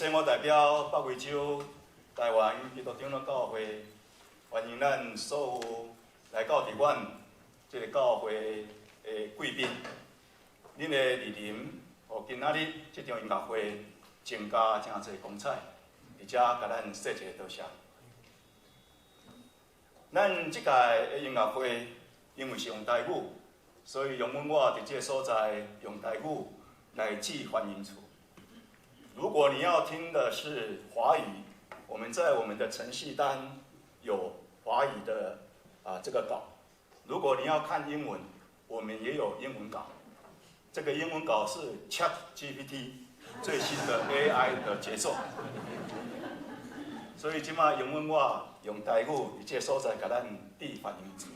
先，我代表北威州台灣基督長老教會，歡迎咱所有來到佇阮這个教會的貴賓。恁的蒞臨，予今仔日這場音樂會增加誠濟光彩，佇遮共咱說一个多謝。咱這屆的音樂會因為是用台語，所以容許我佇這个所在用台語來致歡迎詞。如果你要聽的是華語，我們在我們的程序單有華語的這個稿。如果你要看英文，我們也有英文稿。這個英文稿是 ChatGPT 最新的 AI 的傑作。所以這馬容許我用台語佇這個所在共咱致歡迎詞。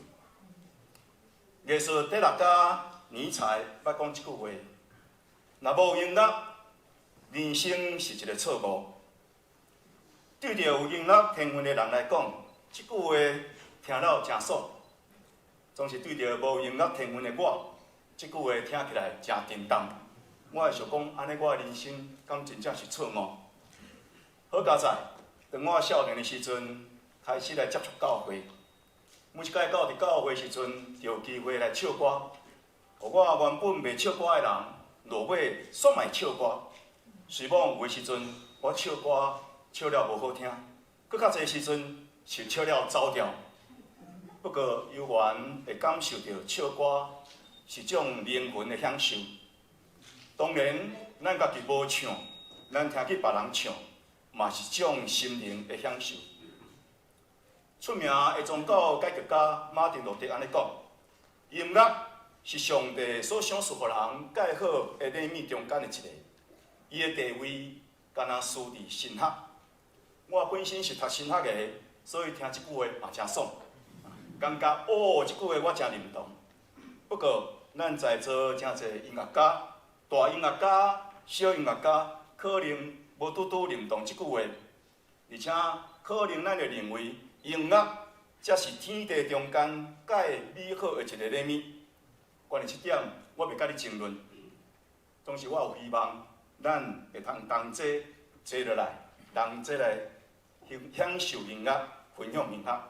藝術哲學家尼采捌講這句話：若無音樂，人生是一個錯誤。對著有音樂天分的人來講，這句話聽了誠爽；總是對著無音樂天分的我，這句話聽起來誠沉重。我會想講，按呢我的人生敢真正是錯誤？好佳哉，當我少年的時陣，開始來接觸教會，每一擺到佇教會時陣，就有機會來唱歌。予我原本袂唱歌的人，落尾煞嘛會唱歌。雖罔有的時陣，我唱歌唱了無好聽，閣較濟時陣是唱了走調。不過猶原會感受著唱歌是種靈魂的享受。當然，咱家己無唱，咱聽去別人唱，嘛是種心靈的享受。出名的宗教改革家馬丁路德按呢講：音樂是上帝所賞賜予人蓋好的禮物中間的一个。伊的地位敢若輸佇神學。我本身是讀神學的，所以聽這句話嘛誠爽，感覺哦，這句話我誠認同。不過，咱在座誠濟音樂家、大音樂家、小音樂家，可能無拄拄認同這句話，而且可能咱會認為音樂才是天地中間蓋美好的一个禮物。關於這點，我袂佮你爭論。總是我有希望，咱會通同齊坐落來，同齊來享受音樂，分享音樂。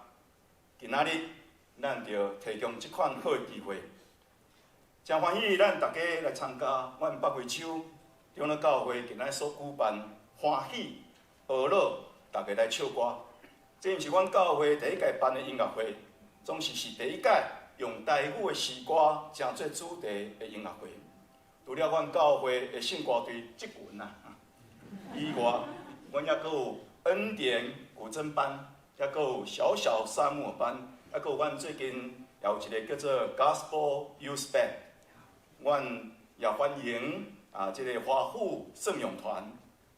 今仔日，咱就提供這款好的機會，誠歡喜咱大家來參加阮北威州長老教會今仔所舉辦歡喜學樂，大家來唱歌。這毋是阮教會第一屆辦的音樂會，總是是第一屆用台語的詩歌成做主題的音樂會。除了阮教會的聖歌隊這群啊以外，阮猶閣有恩典古箏班，猶閣有小小撒母耳班，猶閣有阮最近也有一个叫做 Gospel Youth Band。阮也歡迎這个華府聖詠團、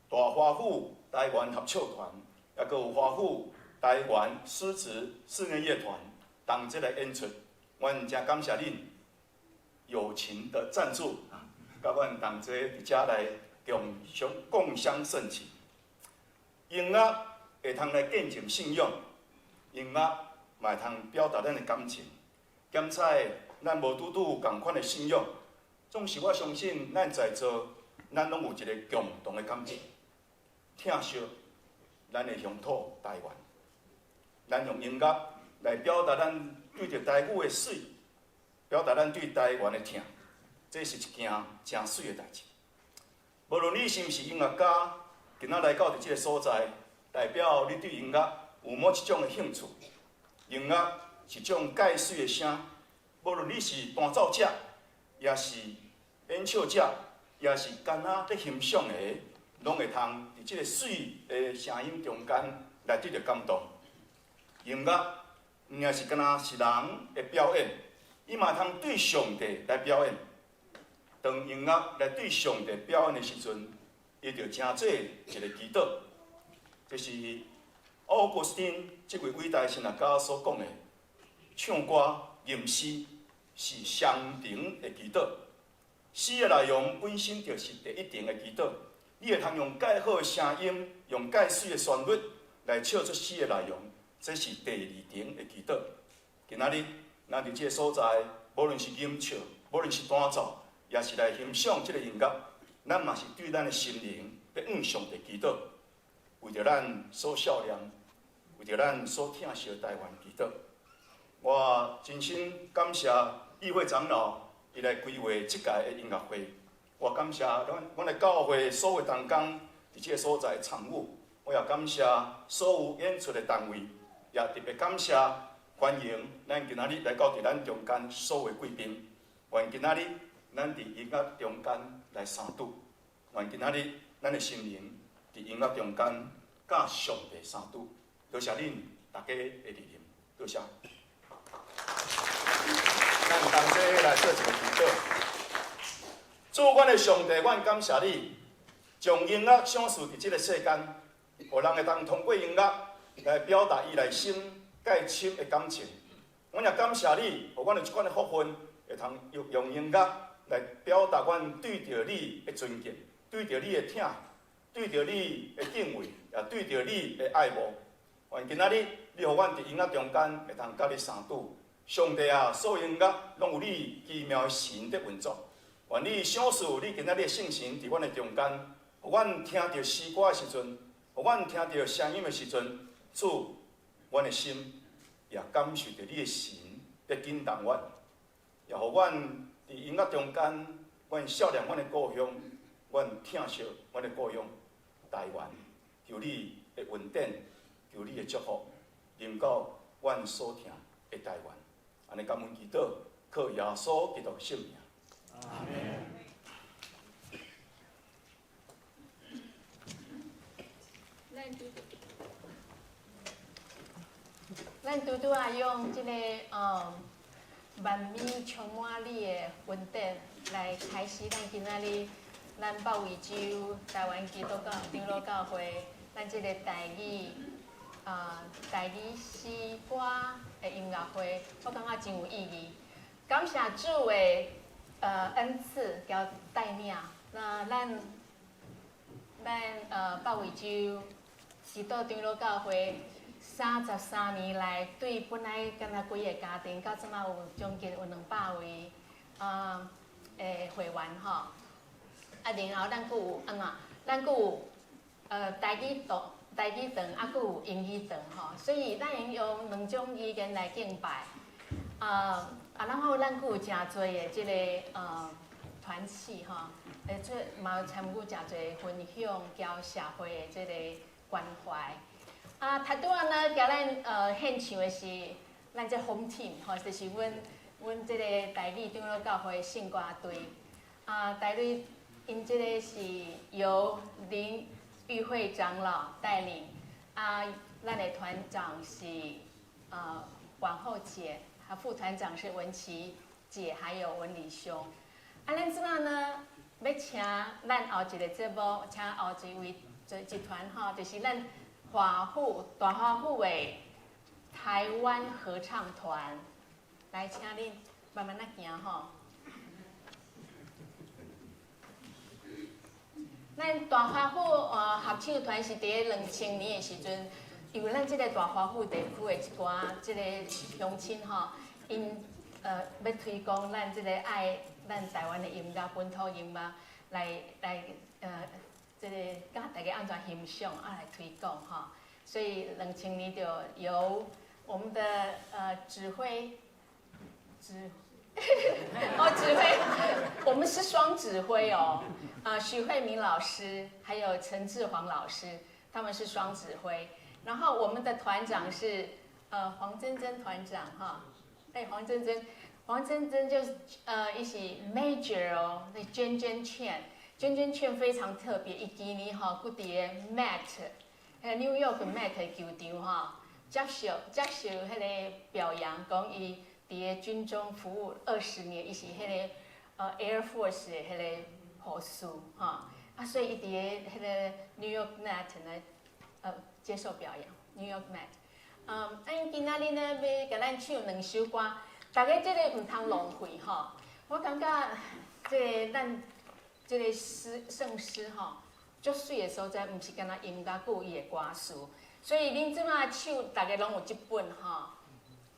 大華府台灣合唱團，猶閣有華府台灣獅子室內樂團同齊來演出。阮誠感謝恁友情的贊助啊，佮阮同齊佇遮來共襄盛舉。音樂會通來見證信仰，音樂嘛會通表達咱的感情。兼且咱無拄拄有仝款的信仰，總是我相信咱在座，咱攏有一个共同的感情，疼惜咱的鄉土台灣。咱用音樂來表達咱對著台語的媠，表達咱對台灣的疼，這是一件誠媠的代誌。無論你是毋是音樂家，今仔來到佇這个所在，代表你對音樂有某一種的興趣。音樂是種蓋媠的聲，無論你是彈奏者，抑是演唱者，抑是干焦咧欣賞的，攏會通佇這个媠的聲音中間來得著感動。音樂毋也是干焦是人的表演，伊嘛通對上帝來表演。當音樂來對上帝表演的時陣，伊就成做一个祈禱。這是奧古斯丁這位偉大神學家所講的：唱歌、吟詩是雙重的祈禱。詩的內容本身就是第一重的祈禱。你會通用蓋好的聲音，用蓋媠的旋律來唱出詩的內容，這是第二重的祈禱。今仔日，咱佇這个所在，無論是吟唱，無論是彈奏，抑是來欣賞這个音樂，咱嘛是對咱的心靈欲向上帝祈禱，為著咱所少年，為著咱所疼惜的台灣祈禱。我真心感謝議會長老，伊來規劃這屆的音樂會。我感謝阮的教會所有同工佇這个所在參與。我也感謝所有演出的單位，也特別感謝歡迎咱今仔日來到佇咱中間所有貴賓。願今仔日咱佇音樂中間來相拄，願今仔日咱的心靈佇音樂中間佮上帝相拄。多謝恁大家的蒞臨，多謝。咱同齊來做一个祈禱。主，阮的上帝，阮感謝你，將音樂賞賜佇這个世間，予人會當通過音樂來表達伊內心蓋深的感情。阮也感謝你，予阮有這款的福分，會通用音樂來表達阮對著你的尊敬，對著你的疼，對著你的敬畏，也對著你的愛慕。願今仔日你予阮佇音樂中間會通佮你相拄。上帝啊，所有音樂攏有你奇妙的神佇運作。願你賞賜你今仔日的聖神佇阮的中間，予阮聽著詩歌的時陣，予阮聽著聲音的時陣，主，阮的心也感受著你的神佇感動阮，也予阮佇音樂中間，阮少年阮的故鄉，阮疼惜阮的故鄉台灣，求你的恩典，求你的祝福，臨到阮所疼的台灣。按呢感恩祈禱，靠耶穌基督聖名。阿門。咱拄咱拄拄仔用這个萬美充滿你的恩典來開始咱今仔日咱北威州台灣基督教長老教會咱這个台語詩歌的音樂會，我感覺真有意義。感謝主的恩賜佮帶領，那咱北威州基督長老教會33年來，對本來敢若幾个家庭，到這馬有將近有200位的會員吼。啊，然後咱閣有按怎？咱閣有台語堂、台語堂，啊，閣有英語堂吼。所以咱會用兩種語言來敬拜。啊，然後咱閣有誠濟的這个團契吼，這嘛有參與誠濟分享交社會的這个關懷。啊，頭拄仔呢，共咱獻唱的是咱這 home team 吼，就是阮這个台語長老教會聖歌隊。啊，台語𪜶這个是由林玉慧長老帶領，啊，咱的團長是王后姐，啊，副團長是文琪姐，還有文理兄。啊，咱這馬呢，欲請咱後一个節目，請後一位一團吼，就是咱華府大華府的台灣合唱團，來請恁慢慢仔行吼。咱大華府合唱團是佇咧2000年的時陣，因為咱這个大華府地區的一寡這个鄉親吼，𪜶欲推廣咱這个愛咱台灣的音樂、本土音樂，來這个佮大家按怎欣賞啊來推廣吼，所以2000年就由我們的指揮指哦指揮，我們是雙指揮哦，啊許慧明老師還有陳志煌老師，他們是雙指揮。然後我們的團長是黃珍珍團長哈，哎黃珍珍，黃珍珍就是伊是 Major 哦，那娟娟倩。娟娟倩非常特別，伊今年吼，閣佇个 Met，彼個 New York Met 的球場吼，接受彼个表揚，講伊佇个軍中服務20年，伊是彼个Air Force 的彼个護士吼，啊，所以伊佇个彼個 New York Met 呢，接受表揚 New York Met。啊，𪜶今仔日呢，欲共咱唱兩首歌，大家這个毋通浪費吼。我感覺這个咱這个詩聖詩吼，足媠的所在，毋是干焦音樂，閣有伊的歌詞。所以恁這馬手逐个攏有這本吼，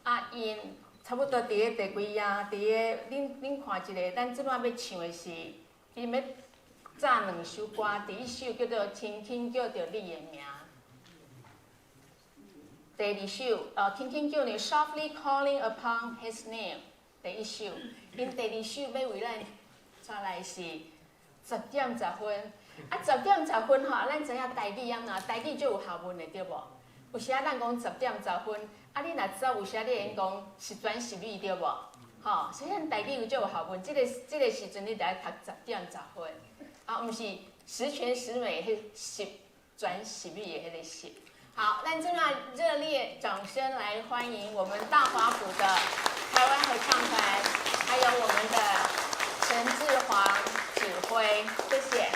啊，𪜶差不多佇咧第幾頁？佇咧恁看一下，咱這馬欲唱的是，𪜶欲早兩首歌，第一首叫做《輕輕叫著你的名》，第二首輕輕叫你 Softly Calling Upon His Name，第一首，𪜶第二首欲為咱帶來是10點10分，啊十點十分吼，咱知影台語按怎，台語就有學問的對無？有時仔咱講十點十分，啊你若知有時你會用講十全十美對無？吼，所以咱台語有足有學問，這個時陣你著愛讀十點十分，啊，毋是十全十美，彼十全十美的彼個十。好，咱這馬熱烈掌聲來歡迎我們大華府的台灣合唱團，還有我們的陳志煌指揮，謝謝。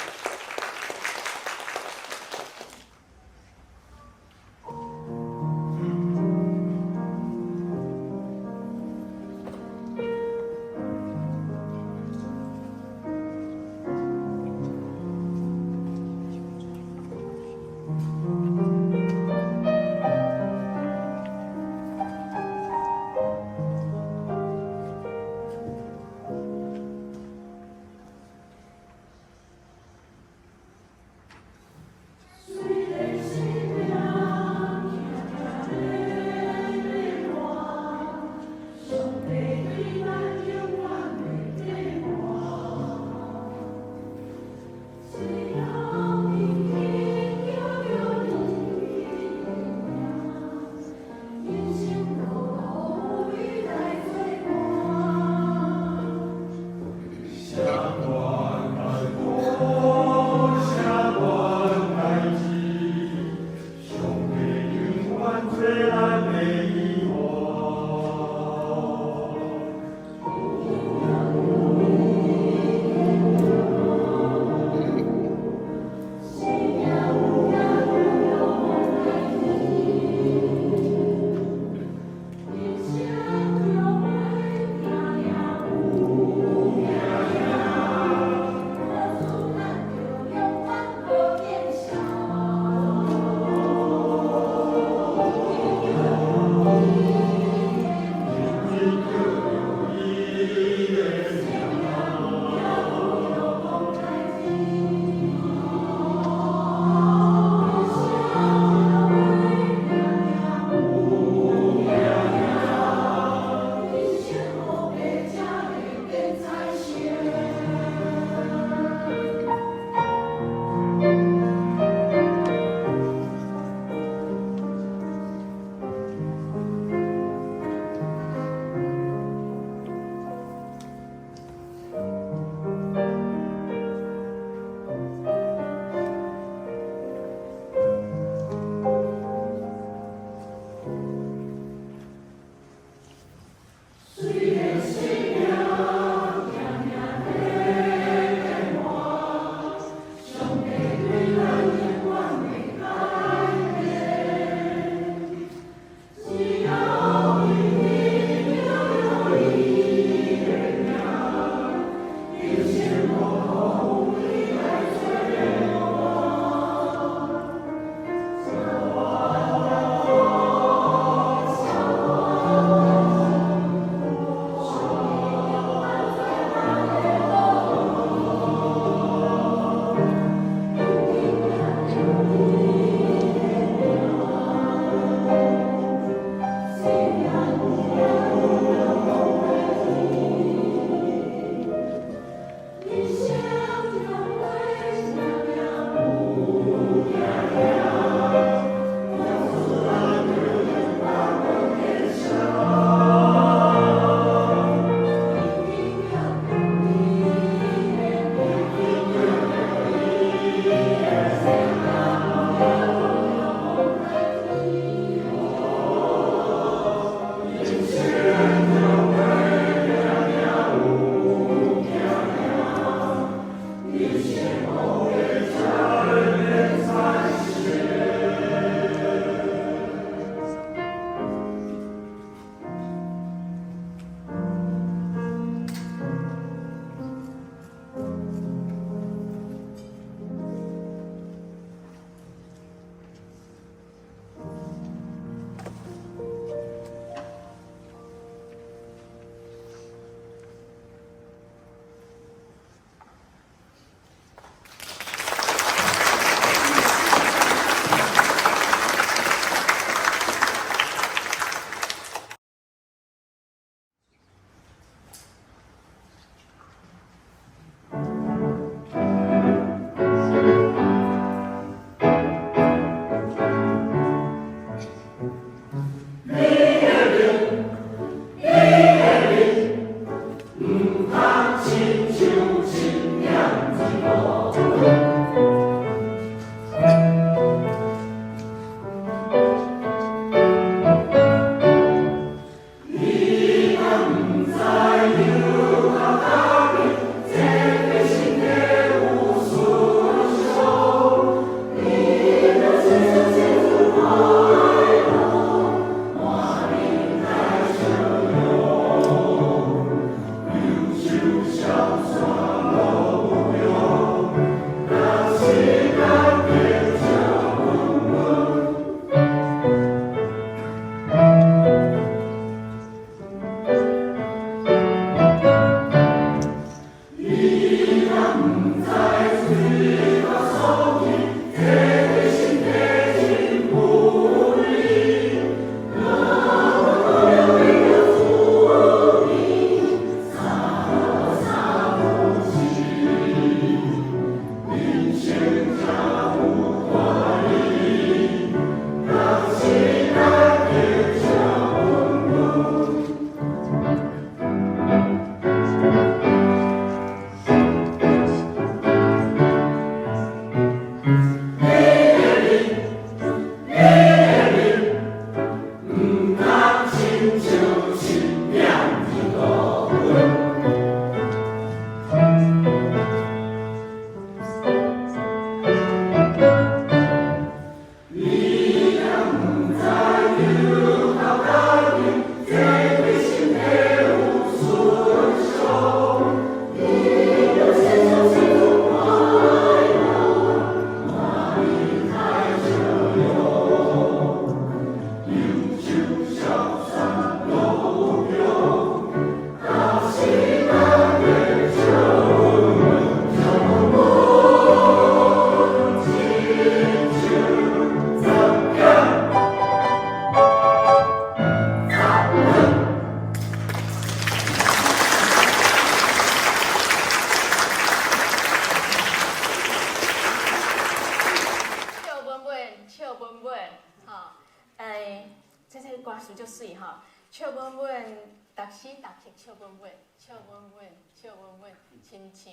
始逐曲笑穩穩，笑穩穩，笑穩穩，親像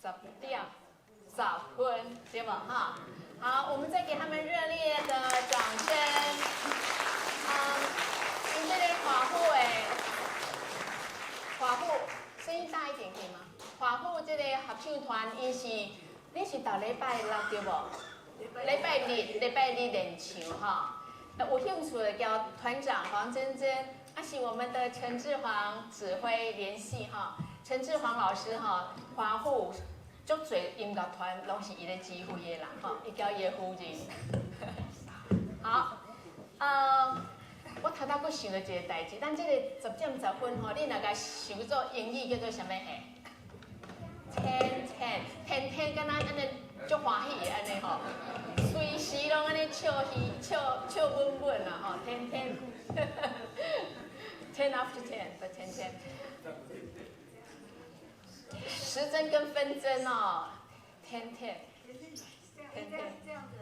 10點10分，對無哈？好，我們再給他們熱烈的掌聲。嗯，𪜶這個華埠的華埠，聲音大一點可以嗎？華埠這個合唱團，𪜶是你是逐禮拜六對無？禮拜日，禮拜日練唱哈。有興趣的叫團長黃珍珍，啊是我們的陳志煌指揮聯繫哈。陳志煌老師哈，華埠足濟音樂團攏是伊咧指揮的啦，吼，伊交伊的夫人。好，我頭拄閣想著一个代誌，咱這個10點10分吼，你若共想做英語叫做啥物下？Ten ten ten ten，敢若按呢足歡喜的按呢吼，隨時攏按呢笑嘻笑笑穩穩啦吼，ten ten 10 after 10，不 10 10。時針跟分針哦，ten ten ten ten，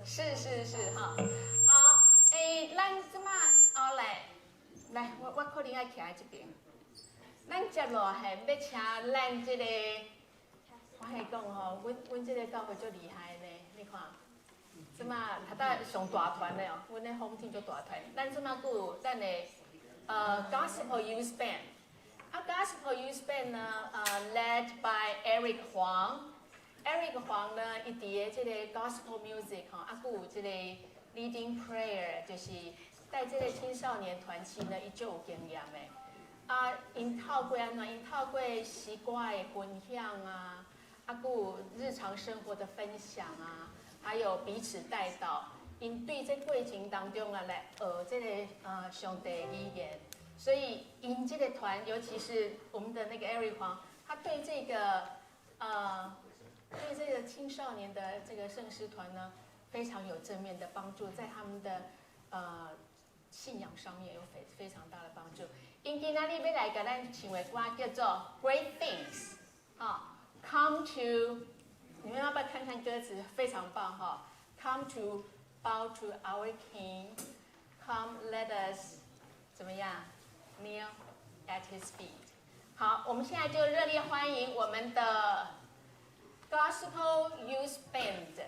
是是是哈，好，欸，咱這馬後來，來，我可能愛徛佇這邊，咱接落來欲請咱這個，我彼講吼，阮這個教會足厲害呢，你看，這馬頭拄上大團的哦，阮的風天足大團，咱這馬閣有咱的Gospel Youth Band。啊，Gospel Youth Band 呢，led by Eric 黃。Eric 黃呢，伊佇个這個 Gospel Music 吼，啊，閣有這個 Leading Prayer，就是帶這個青少年團契呢，伊足有經驗的。啊，𪜶透過按怎？𪜶透過詩歌的分享啊，啊，閣有日常生活的分享啊，還有彼此代禱，𪜶對這過程當中啊，來學這個上帝的語言。所以，𪜶這個團，尤其是我們的那個 Eric 黃，他對這個青少年的這個聖詩團呢，非常有正面的幫助，在他們的信仰上面有非常大的幫助。𪜶今仔日欲來共咱唱的歌叫做《Great Things》啊，Come to，你們要不要看看歌詞？非常棒哈，Come to bow to our King，Come let us 怎麼樣？Kneel at his feet。好，我們現在就熱烈歡迎我們的 Gospel Youth Band。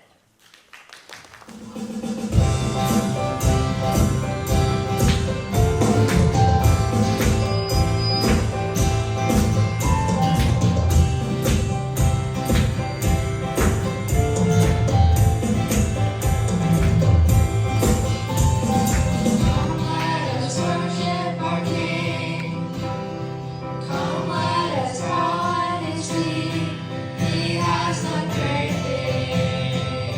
Let us worship our King. Come, let us bow at His feet. He has done great things.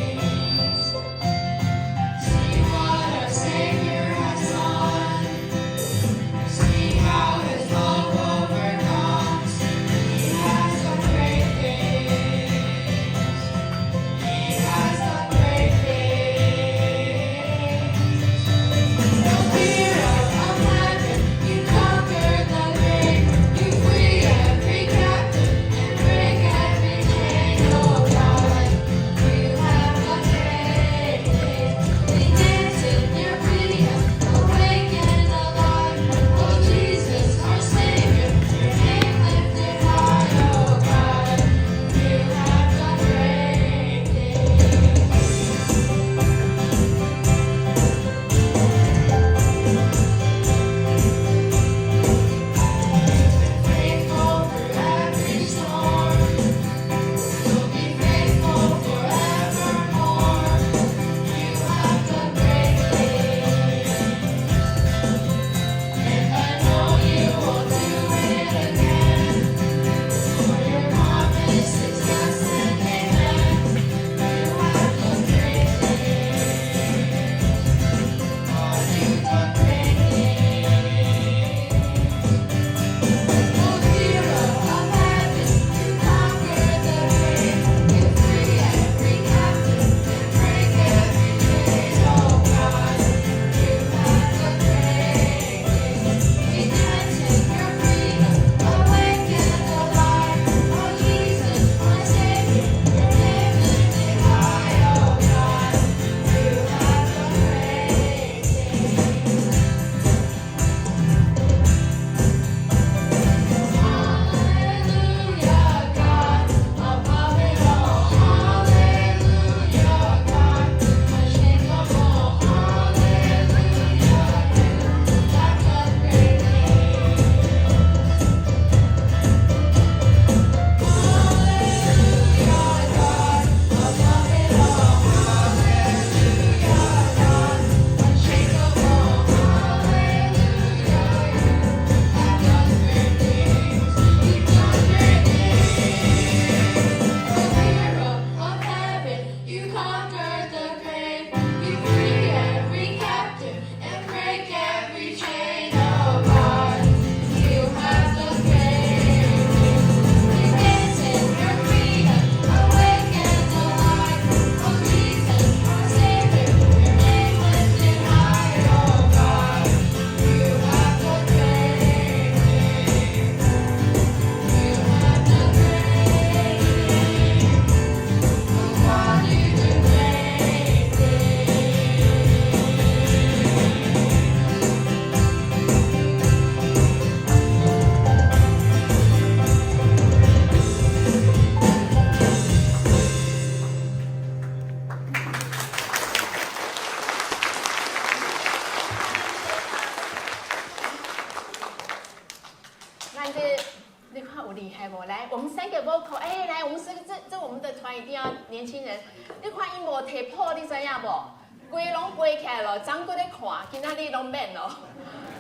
厲害無？來，我們三個 vocal，哎，來，我們這個這這我們的團一定要年輕人。你看伊無提譜，你知影無？規攏背起來咯，昨閣咧看，今仔日攏免咯。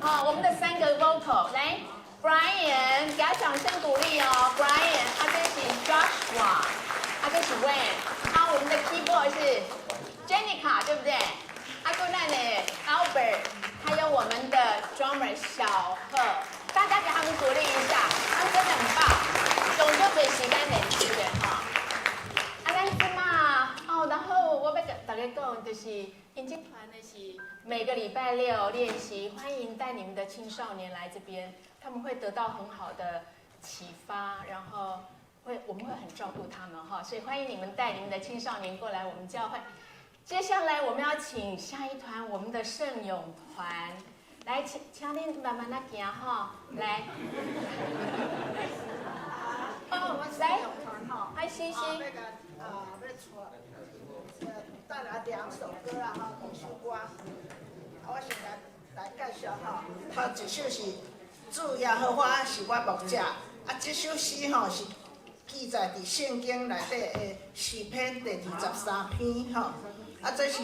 好，我們的三個 vocal，來，Brian，給他掌聲鼓勵哦，Brian，啊這是 Joshua，啊這是 Wayne，啊我們的 keyboard 是 Jenica，對不對？啊閣咱的 Albert，還有我們的 drummer 小賀，大家給他們鼓勵一下，他們真的很棒，用足濟時間練習的哈。啊，咱這馬哦，然後我欲共大家講，就是𪜶這團的是每個禮拜六練習，歡迎帶你們的青少年來這邊，他們會得到很好的啟發，然後會我們會很照顧他們哈，所以歡迎你們帶你們的青少年過來我們教會。接下來我們要請下一團我們的聖詠團來，請請恁慢慢仔行哈，來。哦，來，來，西西。那個啊，欲帶帶來兩首歌啊，哈，兩首歌。我先來來介紹哈，頭一首是主耶和華是我牧者，啊，這首詩吼是記載佇聖經內底的詩篇第23篇吼。啊，這是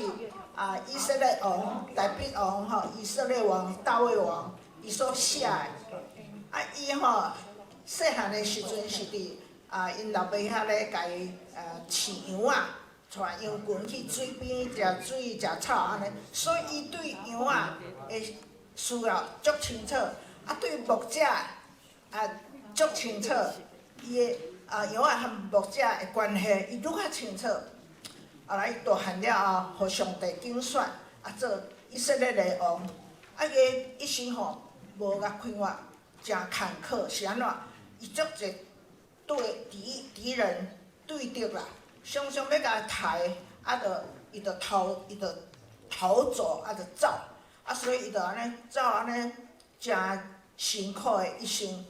啊以色列王大衛王吼，以色列王大衛王伊所寫的。啊，伊吼細漢的時陣是佇啊𪜶老爸遐咧共伊飼羊仔，帶羊群去水邊食水食草按呢，所以伊對羊仔的需要足清楚，啊對牧者也足清楚，伊的啊羊仔和牧者的關係，伊愈較清楚。後來伊大漢了後，予上帝揀選，啊做以色列的王。啊，伊一生吼無共快活，誠坎坷，是按怎？伊足濟對敵敵人對敵啦，常常欲共刣，啊，就伊就逃，伊就逃走，啊，就走，啊，所以伊就按呢走按呢，誠辛苦的一生。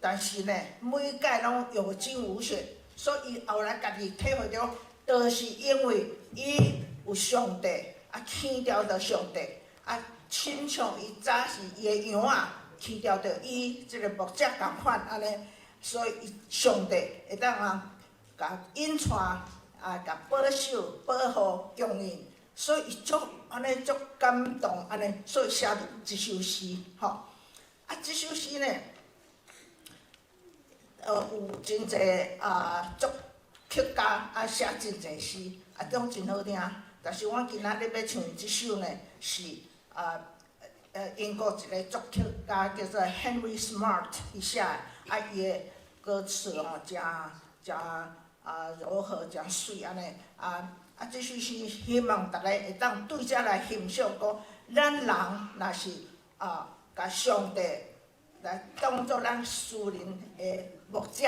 但是呢，每擺攏有驚無險，所以伊後來家己體會著，就是因為伊有上帝，啊，牽牢著上帝，啊，親像伊早是伊的羊仔，牽牢著伊這個牧者仝款按呢，所以伊上帝會當啊，共引帶啊，共保守、保護、供應，所以伊足按呢足感動按呢，所以寫這首詩吼。啊，這首詩呢，有真濟啊作曲家啊寫真濟詩，啊，攏真好聽。但是阮今仔日欲唱這首呢，是啊英國一個作曲家叫做 Henry Smart 伊寫的，啊，伊的歌詞吼誠誠啊柔和，誠媠按呢，啊啊，這首詩希望逐家會當對這來欣賞，講咱人若是啊，共上帝來當做咱屬靈的牧者，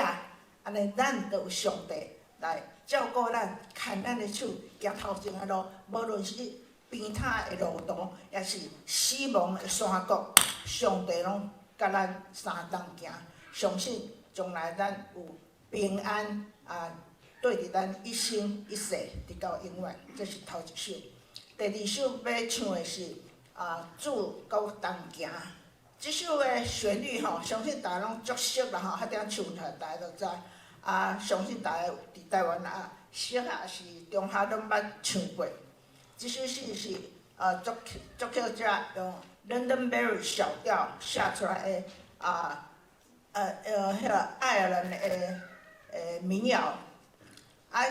按呢咱就有上帝來照顧咱，牽咱的手，行頭前的路，無論是平坦的路途，抑是死亡的山谷，上帝攏佮咱相同行。相信將來咱有平安啊，綴佇咱一生一世，直到永遠。這是頭一首。第二首欲唱的是啊，主佮我同行。這首的旋律吼，相信大家攏足熟啦吼，彼陣唱出來大家都知。啊，相信大家佇台灣啊，小學抑是中學攏捌唱過。這首詩是啊作曲作曲者用 Londonderry 小調寫出來的啊，彼個愛爾蘭的民謠，啊，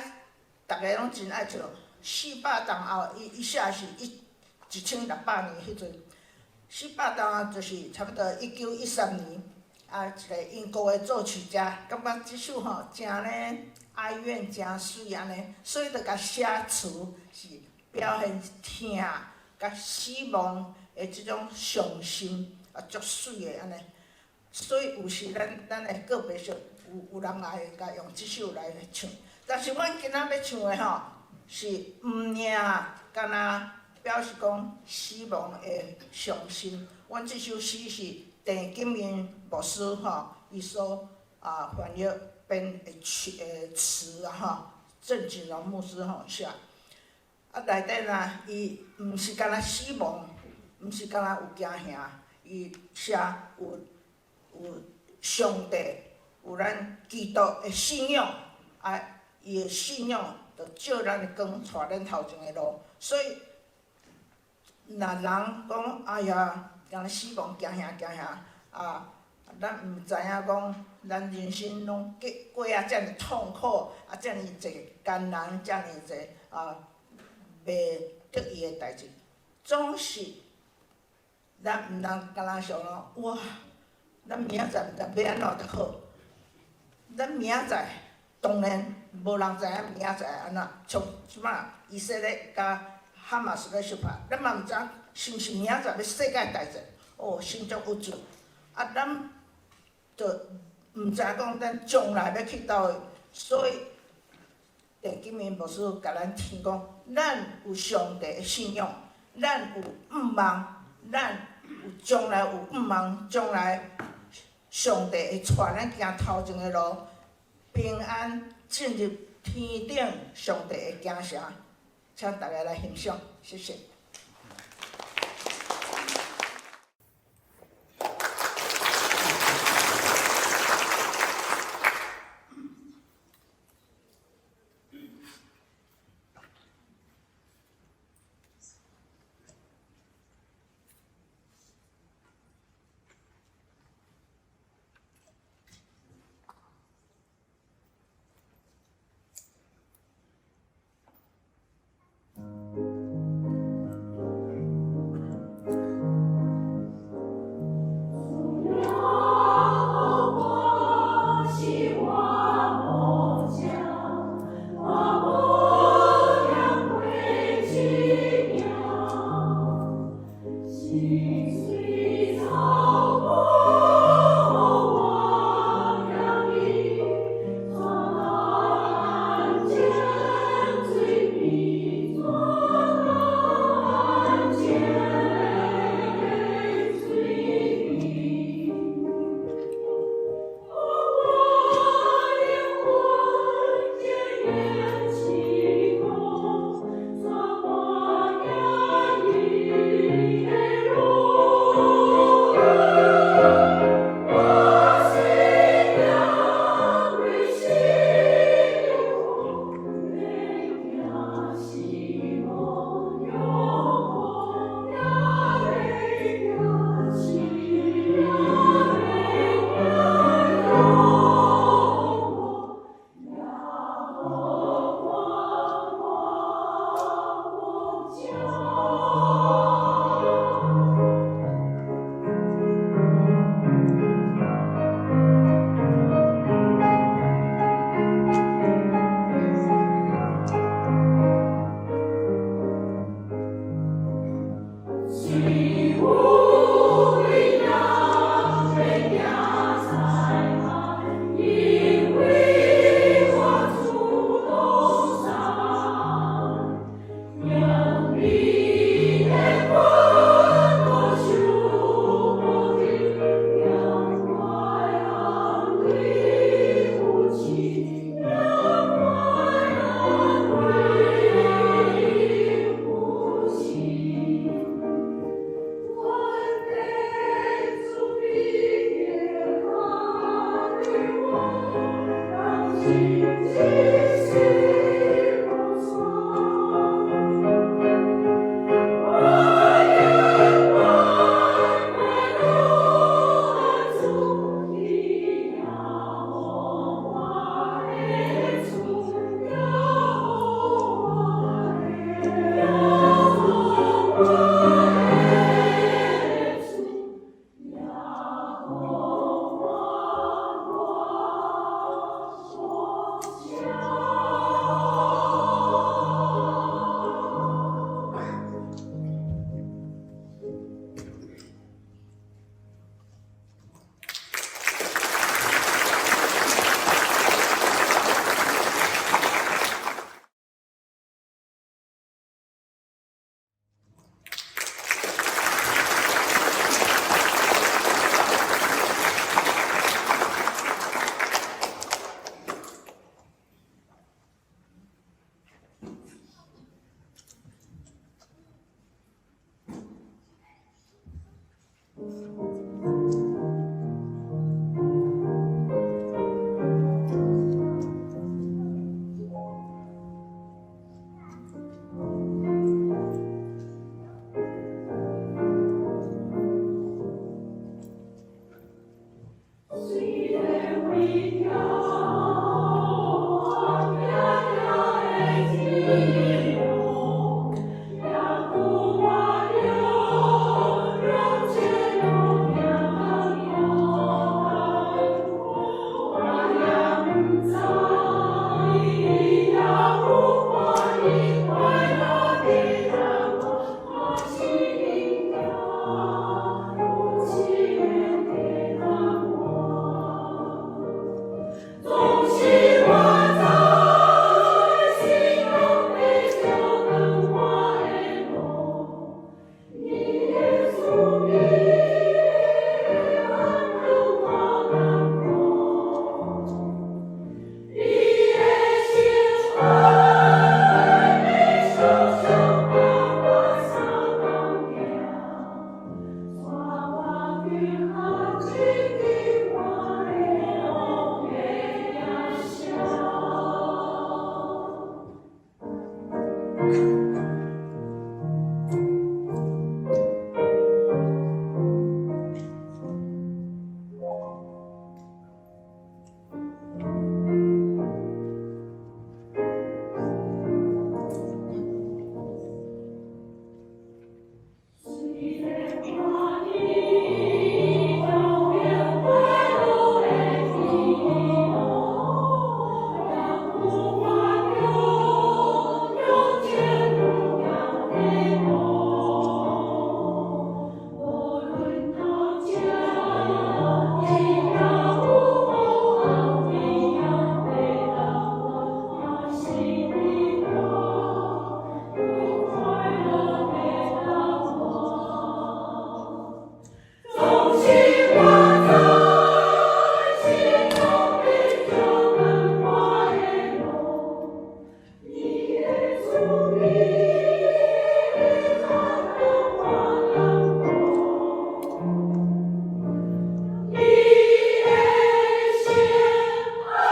逐家攏真愛唱。400冬後，伊伊寫是1600年彼陣，四百冬後就是差不多1913年，啊，一個英國的作曲家感覺這首吼誠咧哀怨，誠媠按呢，所以就共寫詞是表現疼佮死亡的這種傷心，啊，足媠的按呢。所以有時咱咱的告別式有有人會共用這首來唱，但是阮今仔欲唱的吼是毋爾敢若表示講死亡的傷心。阮這首詩是鄭金明牧師吼，伊所啊翻譯編的曲的詞啊吼，鄭錦榮牧師吼寫。啊，內底呢，伊毋是干焦死亡，毋是干焦有驚嚇，伊寫有有上帝有咱基督的信仰，啊，伊的信仰就照咱的光，帶咱頭前的路。所以，若人講哎呀，共死亡驚嚇驚嚇，啊，咱毋知影講，咱人生攏過過啊遮爾痛苦，啊遮爾濟艱難，遮爾濟啊袂得意的代誌，總是咱毋通敢若想講，哇，咱明仔載毋知欲按怎才好。咱明仔載當然無人知影明仔載按怎，像這擺以色列佮哈馬斯咧相拍，咱嘛毋知影是毋是明仔載欲世界大戰，哦，心足鬱卒。啊，咱就毋知講咱將來欲去佗位，所以鄭金明牧師共咱提講，咱有上帝的信仰，咱有盼望，咱有將來有盼望，將來上帝會帶咱行頭前的路，平安進入天頂上帝的京城，請大家來欣賞，謝謝。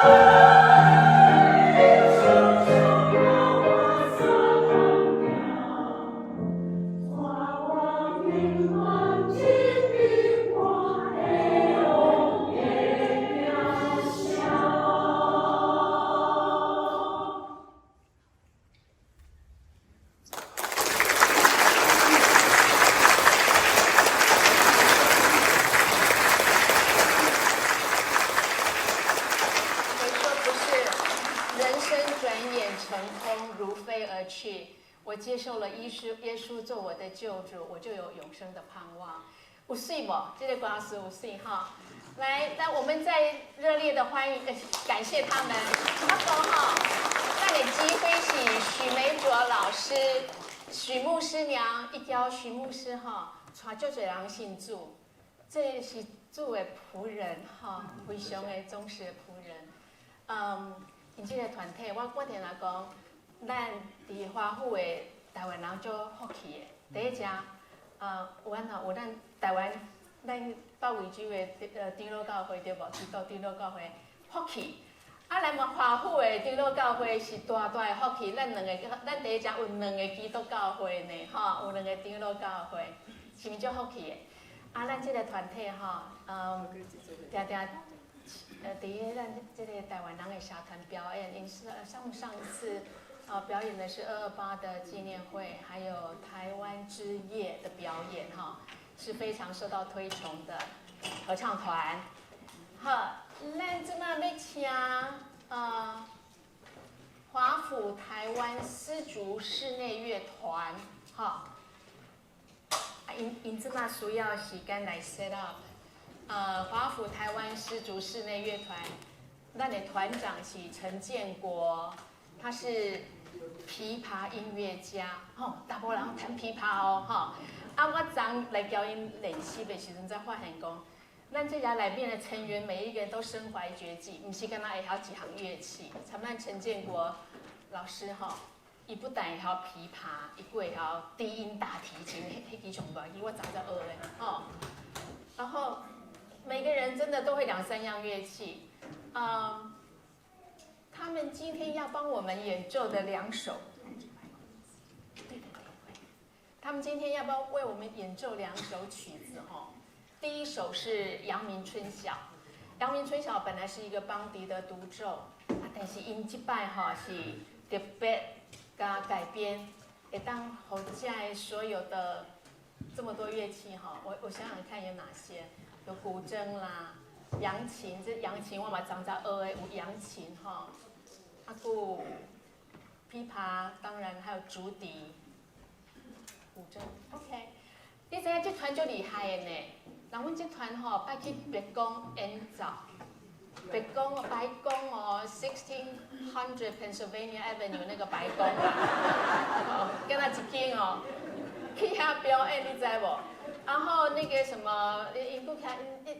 手手我所同行，带我永远进入我的王的名声。谁说不是？人生转眼成空，如飞而去。我接受了耶稣做我的救主，我就有永生的盼望。有水無？這个歌词有水哈。來，那我們再熱烈的歡迎，感謝他們。我講哈，咱的指揮是許美卓老師，許牧師娘伊教許牧師哈，帶足濟人信主，這是主的僕人哈，非常的忠實的僕人。嗯，𪜶這个團體，我定定講，咱佇華府的台灣人足福氣的。第一隻，有按怎有咱台灣，咱北維州的長老教會對無？基督長老教會福氣。啊，來嘛華府的長老教會是大大的福氣。咱兩个，咱第一隻有兩个基督教會呢，吼，有兩个長老教會，是毋是足福氣的？啊，咱這个團體吼，定定。佇咧咱這个台灣人的社團表演，𪜶是上上一次啊表演的是228的紀念會，還有台灣之夜的表演，哈，是非常受到推崇的合唱團。好，咱這馬欲請華府台灣絲竹室內樂團，哈，啊，𪜶這馬需要時間來 set up。華府台灣絲竹室內樂團，咱的團長是陳建國，他是琵琶音樂家，吼，查埔人彈琵琶哦，吼。啊，我昨來共𪜶練習的時陣，才發現講，咱這家內面的成員每一個人都身懷絕技，毋是干焦會曉一項樂器。像咱陳建國老師吼，伊不但會曉琵琶，伊閣會曉低音大提琴，彼支上大支，我昨才學的，吼。然後每個人真的都會兩三樣樂器，嗯，他們今天要幫我們演奏的兩首，對對對，他們今天要幫為我們演奏兩首曲子哈。第一首是《陽明春曉》，《陽明春曉》本來是一個梆笛的獨奏，啊，但是𪜶這擺哈是特別共改編，會當予遮所有的這麼多樂器哈，我想想看有哪些。有古箏啦，揚琴，這揚琴我嘛昨才學的，有揚琴吼，啊，閣有琵琶，當然還有竹笛、古箏。OK，你知影這團足厲害的呢？人阮這團吼，捌去白宮演奏，白宮白宮哦，1600 Pennsylvania Avenue 那個白宮，哦，敢若一間哦，去遐表演，你知無？然後那個什麼，𪜶閣去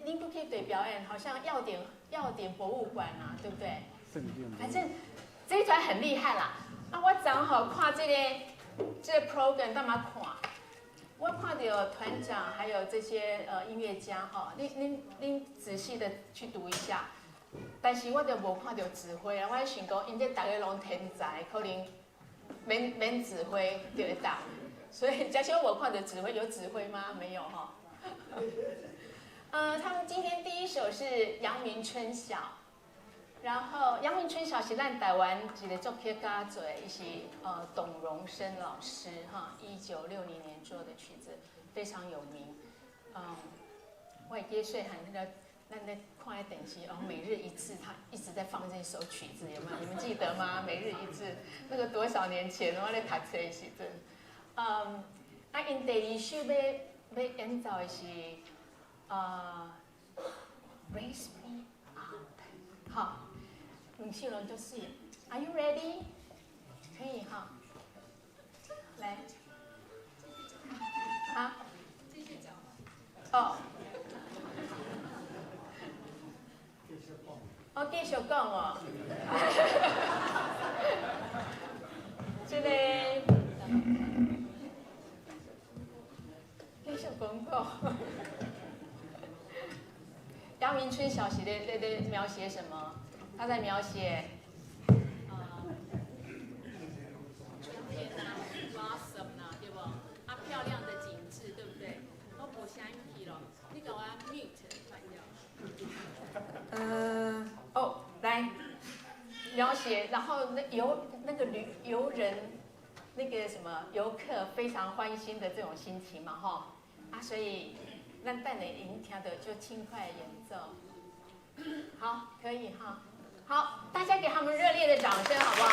，𪜶閣去對表演，好像藥典博物館啊，對不對？反正這一團很厲害啦。啊，我昨吼看這個 program 幹嘛看？我看到團長還有這些音樂家哈，你仔細的去讀一下。但是我就無看到指揮啊，我想講，𪜶這逐个攏天才，可能免指揮就會當。所以，假設我看到指揮，有指揮嗎？沒有哈。他們今天第一首是《陽明春曉》，然後《陽明春曉》是咱台灣一个作曲家做的，伊是董榮生老師哈，1960年做的曲子，非常有名。嗯，我會記得細漢那個咱咧看彼電視哦，每日一次，他一直在放這首曲子，有沒有？你們記得嗎？每日一次，那個多少年前我咧讀冊的時陣。嗯，啊，𪜶第二首欲演奏的是Raise Me Up，好，兩首攏足媠。Are you ready？可以哈，來，啊，繼續講。哦，我繼續講哦。這個繼續廣告。陽明春曉是咧描寫什麼？他在描寫，春天啊，blossom 啊，對不？啊，漂亮的景致，對不對？都無聲音去咯，你共我 mute 關掉。哦，來描寫，然後那遊那個旅遊人，那個什麼遊客非常歡欣的這種心情嘛，吼。啊，所以咱等下已經聽到就輕快演奏，好，可以哈，好，大家給他們熱烈的掌聲，好不好？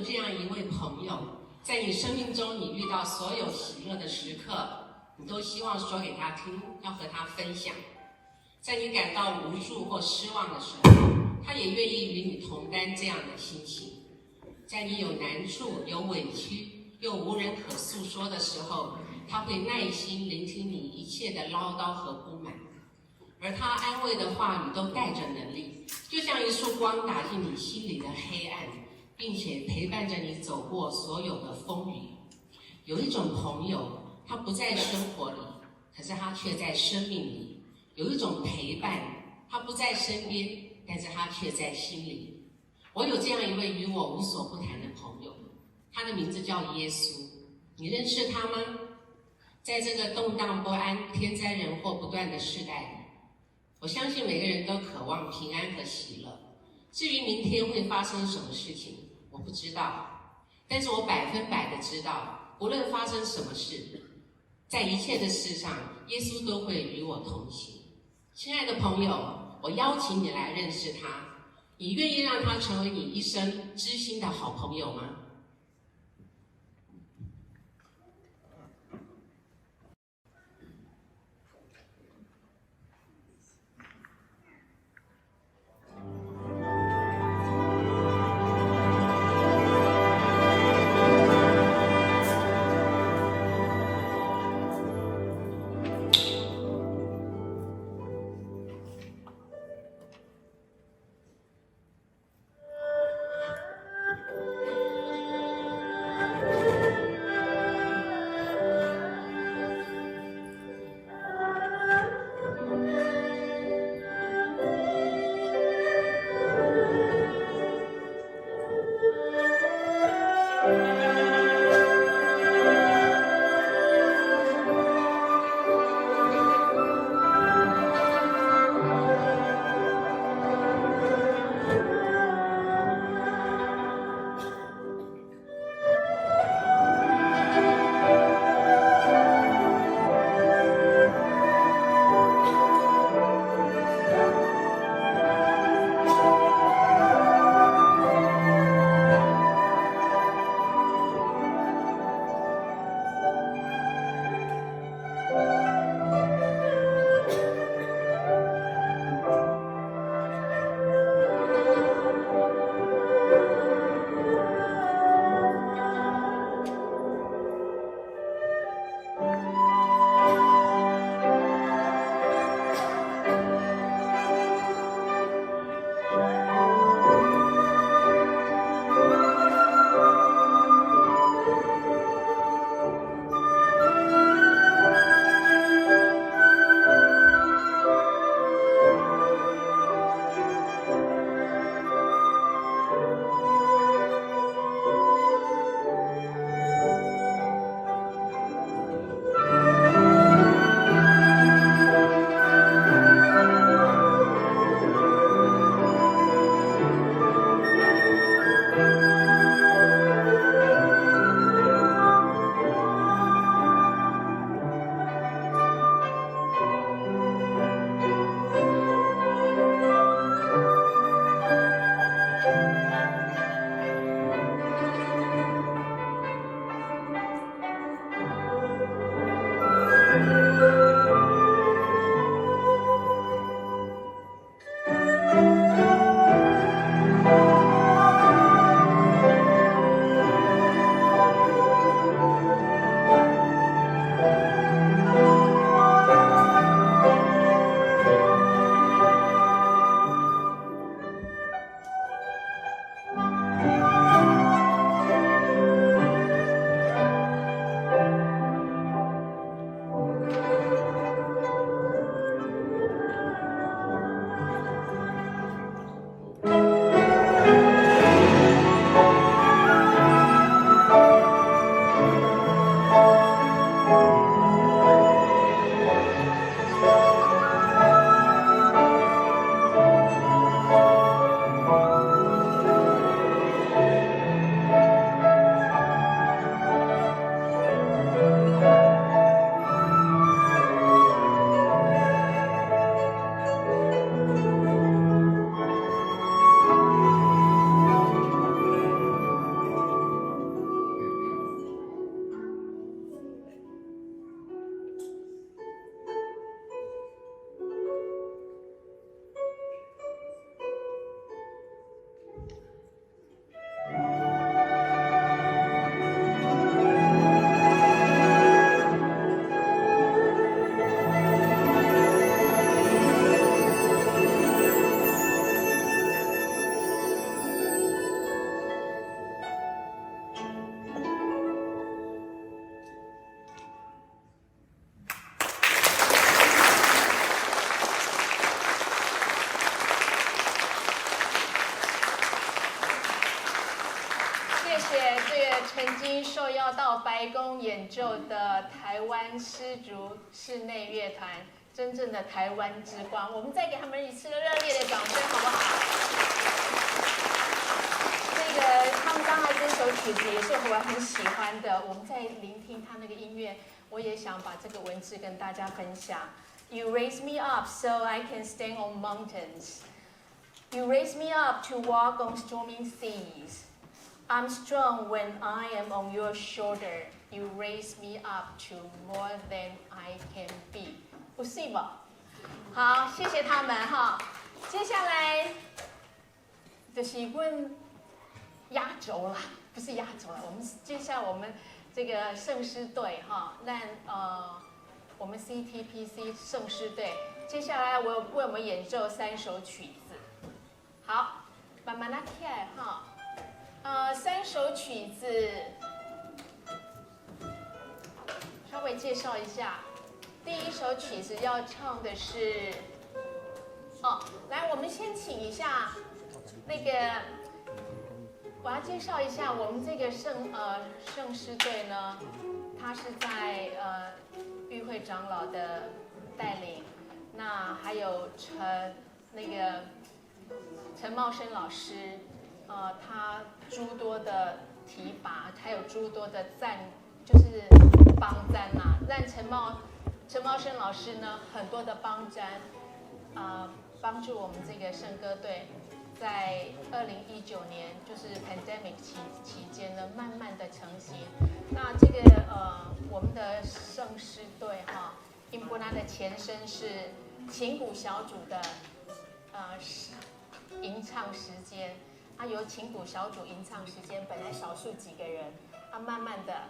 這樣一位朋友，在你生命中，你遇到所有喜樂的時刻，你都希望說給他聽，要和他分享。在你感到無助或失望的時候，他也願意與你同擔這樣的心情。在你有難處、有委屈又無人可訴說的時候，他會耐心聆聽你一切的嘮叨和不滿，而他安慰的話語都帶着能力，就像一束光打進你心裡的黑暗，並且陪伴着你走過所有的風雨。有一種朋友，他不在生活裡，可是他卻在生命裡；有一種陪伴，他不在身邊，但是他卻在心裡。我有這樣一位與我無所不談的朋友，他的名字叫耶穌，你認識他嗎？在這個動盪不安、天災人禍不斷的世代裡，我相信每個人都渴望平安和喜樂。至於明天會發生什麼事情，我不知道，但是我100%的知道，無論發生什麼事，在一切的事上，耶穌都會與我同行。親愛的朋友，我邀請你來認識他，你願意讓他成為你一生知心的好朋友嗎？經受邀到白宮演奏的台灣絲竹室內樂團，真正的台灣之光。我們再給他們一次熱烈的掌聲，好不好？這個他們剛才這首曲子也是我很喜歡的。我們在聆聽他那個音樂，我也想把這個文字跟大家分享。You raise me up so I can stand on mountains. You raise me up to walk on stormy seas. I'm strong when I am on your shoulder. You raise me up to more than I can be. 有水無？好，謝謝他們哈。接下來就是阮壓軸啦，不是壓軸了。我們接下來我們這個聖詩隊哈，那我們 CTPC 聖詩隊，接下來我為我們演奏三首曲子。好，慢慢來起來哈。三首曲子，稍微介紹一下。第一首曲子要唱的是，哦，來，我們先請一下那個，我要介紹一下我們這個聖詩隊呢，他是在玉會長老的帶領，那還有陳茂生老師。他諸多的提拔，還有諸多的贊，就是幫贊呐。讓陳茂生老師呢，很多的幫贊，幫助我們這個聖歌隊，在2019年，就是 pandemic 期間呢，慢慢的成型。那這個我們的聖詩隊哈，英布拉的前身是琴鼓小組的吟唱時間。啊，由琴鼓小組吟唱時間，本來少數幾個人，啊，慢慢的，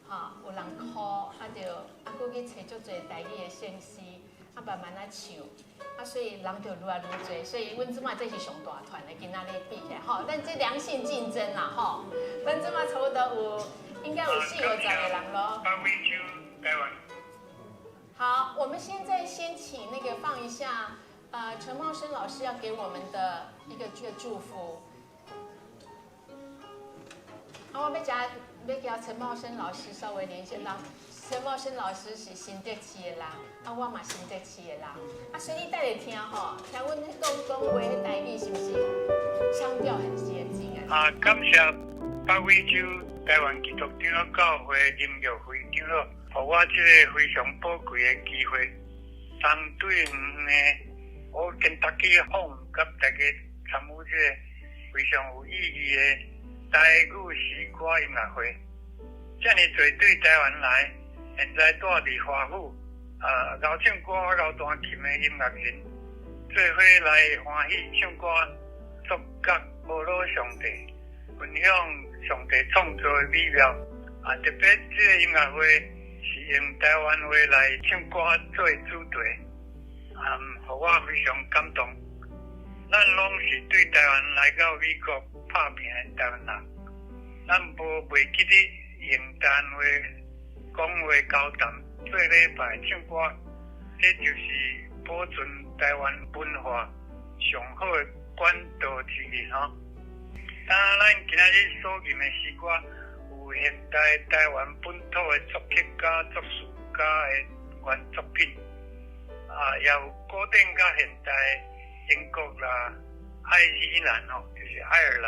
哈，有人 call，啊就啊，閣去揣足濟台語的聖詩，啊，慢慢仔唱，啊，所以人就愈來愈濟，所以阮這馬這是上大團的，今仔日比起來，吼，咱這良性競爭啦，吼，咱這馬差不多有，應該有四五十個人咯。好，我們現在先請那個放一下，陳茂生老師要給我們的一個祝福。啊，我欲請欲叫陳茂生老師稍微連線啦。陳茂生老師是新竹市的人，啊，我嘛新竹市的人，啊，所以你等下聽吼，聽阮講講話彼台語是毋是腔調很接近啊？啊，感謝北威州台灣基督長老教會音樂會長老，予我這個非常寶貴的機會，相對呢，我跟大家講，佮大家參與這個非常有意義的台語詩歌音樂會。遮爾濟對台灣來，現在住佇華府，啊，𠢕唱歌、𠢕彈琴的音樂人，做伙來歡喜唱歌，作樂呵咾上帝，分享上帝創造的美妙。啊，特別這個音樂會是用台灣話來唱歌做主題，啊，予我非常感動。咱攏是對台灣來到美國拍拚的台灣人，咱無袂記得用台灣話講話交談，做禮拜唱歌，這就是保存台灣文化上好的管道之一吼。啊，咱今仔日所吟的詩歌，有現代台灣本土的作曲家、作詞家的原作品，啊，也有古典佮現代英國啦、愛爾蘭吼，就是愛爾蘭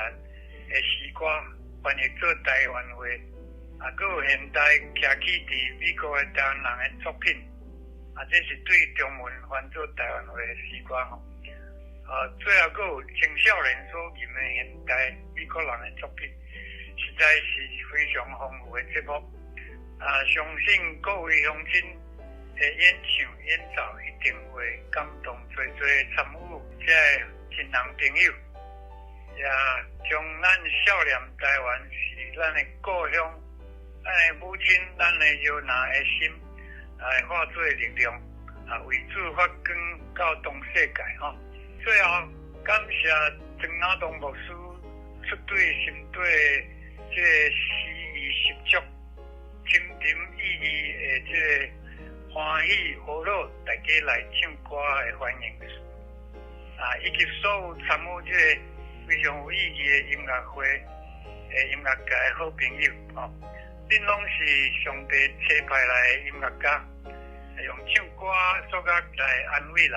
的詩歌翻譯做台灣話，啊，閣有現代徛起佇美國的台灣人的作品，啊，這是對中文翻做台灣話的詩歌吼。啊，最後閣有青少年所吟的現代美國人的作品，實在是非常豐富的節目。啊，相信各位鄉親的演唱演奏一定會感動濟濟參與這个親人朋友，也將咱少年台灣是咱的故鄉、咱的母親、咱的搖籃的心，來化做力量，啊，為主發光到全世界吼。最後感謝曾亞東牧師出對心底這個詩意十足、深沉意義的這個歡喜呵咾大家來唱歌的歡迎詞，啊，以及所有參與這個非常有意義的音樂會的音樂界的好朋友吼，恁攏是上帝差派來的音樂家，用唱歌作樂來安慰人。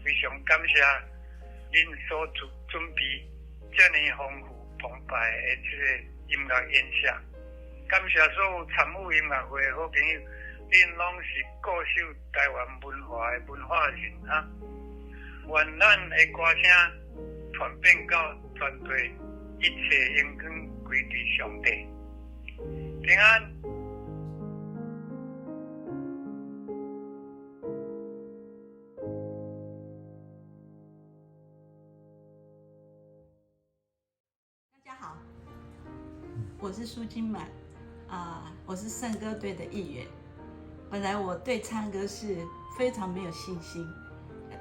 非常感謝恁所準備遮爾豐富澎湃的這個音樂演出。感謝所有參與音樂會的好朋友，恁攏是固守台灣文化的文化人啊！願咱的歌聲傳遍到全地，一切榮光歸佇上帝。平安。大家好，我是蘇金滿，我是聖歌隊的一員。本來我對唱歌是非常沒有信心，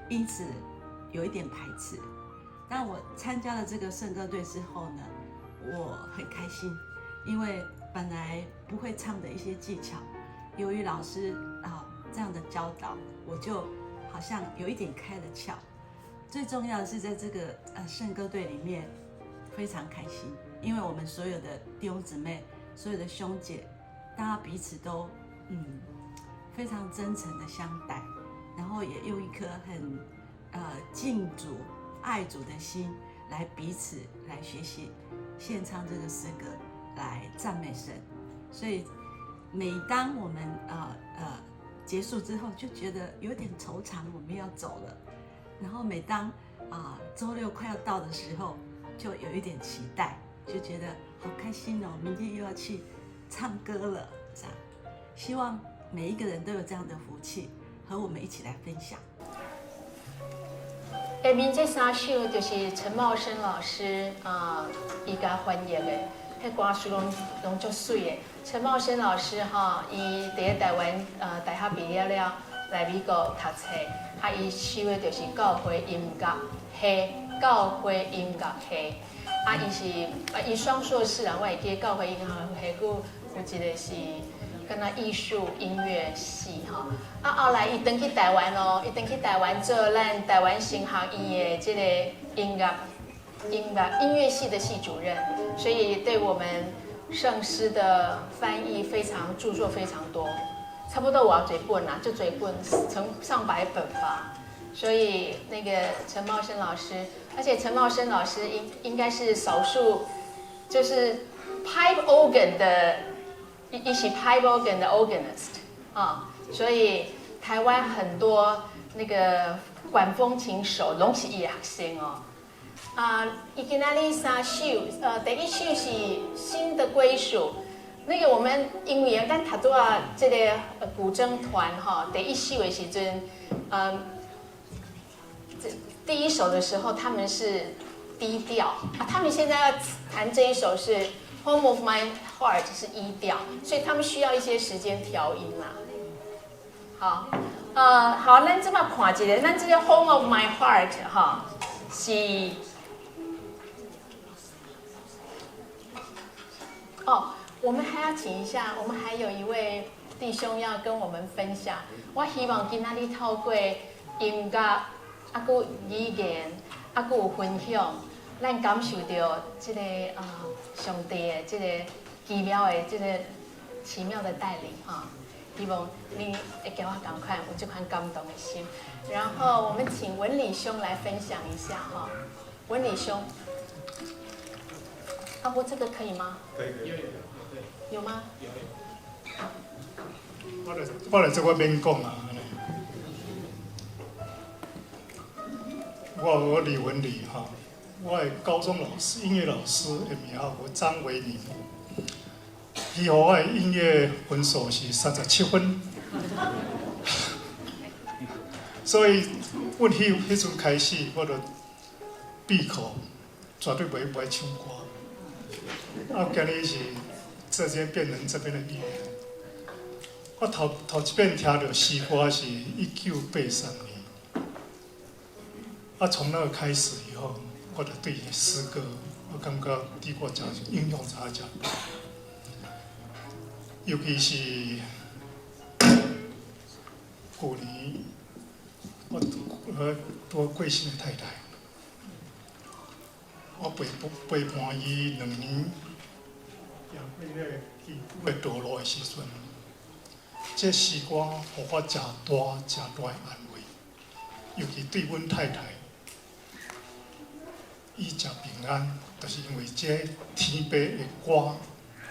因此有一點排斥。當我參加了這個聖歌隊之後呢，我很開心，因為本來不會唱的一些技巧，由於老師這樣的教導，我就好像有一點開了竅。最重要的是，在這個聖歌隊裡面非常開心，因為我們所有的弟兄姊妹、所有的兄姐，大家彼此都非常真誠的相待，然後也用一顆很敬主、愛主的心來彼此來學習獻唱這個詩歌，來讚美神。所以每當我們結束之後，就覺得有點惆悵，我們要走了。然後每當週六快要到的時候，就有一點期待，就覺得好開心哦，明天又要去唱歌了。這樣，希望每一個人都有這樣的福氣，和我們一起來分享。下面這三首就是陳茂生老師啊，伊共翻譯的，彼歌詞攏足媠的。陳茂生老師哈，伊佇咧台灣大學畢業了，來美國讀冊，啊，伊修的就是教會音樂系，教會音樂系。啊，伊是啊，伊雙碩士啊，我會記得教會音樂系，閣有一個是敢若藝術音樂系吼。啊，後來伊轉去台灣咯，伊轉去台灣做咱台灣神學院的這個音樂系的系主任，所以對我們聖詩的翻譯非常著作非常多，差不多偌濟本啦，足濟本，成上百本吧。所以那個陳茂生老師，而且陳茂生老師應該是少數，就是 pipe organ 的，伊是 pipe organ 的 organist 啊，所以台灣很多那個管風琴手攏是伊的學生哦。啊，伊今仔日三首，第一首是新的歸屬，那個我們因為咱頭拄仔這個古箏團哈，第一首的時陣，這第一首的時候他們是 D 調啊，他們現在要彈這一首是 Home of My Heart 是 E 調，所以他們需要一些時間調音啦。好，好，咱這擺看一下，咱這個 Home of My Heart 哈是。哦，我們還要請一下，我們還有一位弟兄要跟我們分享。我希望今仔日透過音樂，啊，閣語言，啊，閣有分享，咱感受到這個啊上帝的這個奇妙的這個奇妙的帶領哈。希望你會佮我仝款有這款感動的心。然後我們請文理兄來分享一下哈，文理兄。阿伯，這個可以嗎？可以可以。有有嗎？有。我來這我免講啊。我李文禮哈，我的高中老師音樂老師的名號叫張維明，伊予我的音樂分數是37分，所以阮彼陣開始，我就閉口，絕對袂愛唱歌。啊，今日是直接變成這邊的議員。我頭一遍聽著詩歌是1983年，啊，從那個開始以後，我就對詩歌，我感覺對我誠影響誠大。尤其是舊年，我拄過身的太太，我陪伴伊2年。行过那个崎岖的道路的时阵，这诗歌予我诚大诚大的安慰，尤其对阮太太，伊誠平安，就是因為這天父的歌，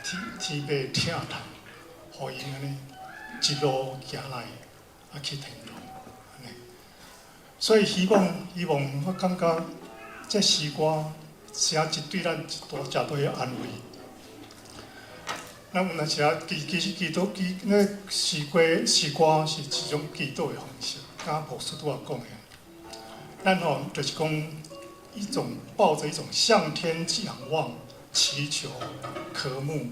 天父的疼痛，予𪜶按呢一路行來，啊去天堂，按呢。所以希望我感覺這詩歌寫一對咱一大誠大的安慰。咱有若時啊，其實祈禱祈那詩歌是一種祈禱的方式，敢牧師拄仔講的。咱吼就是講一種抱著一種向天仰望、祈求、渴慕，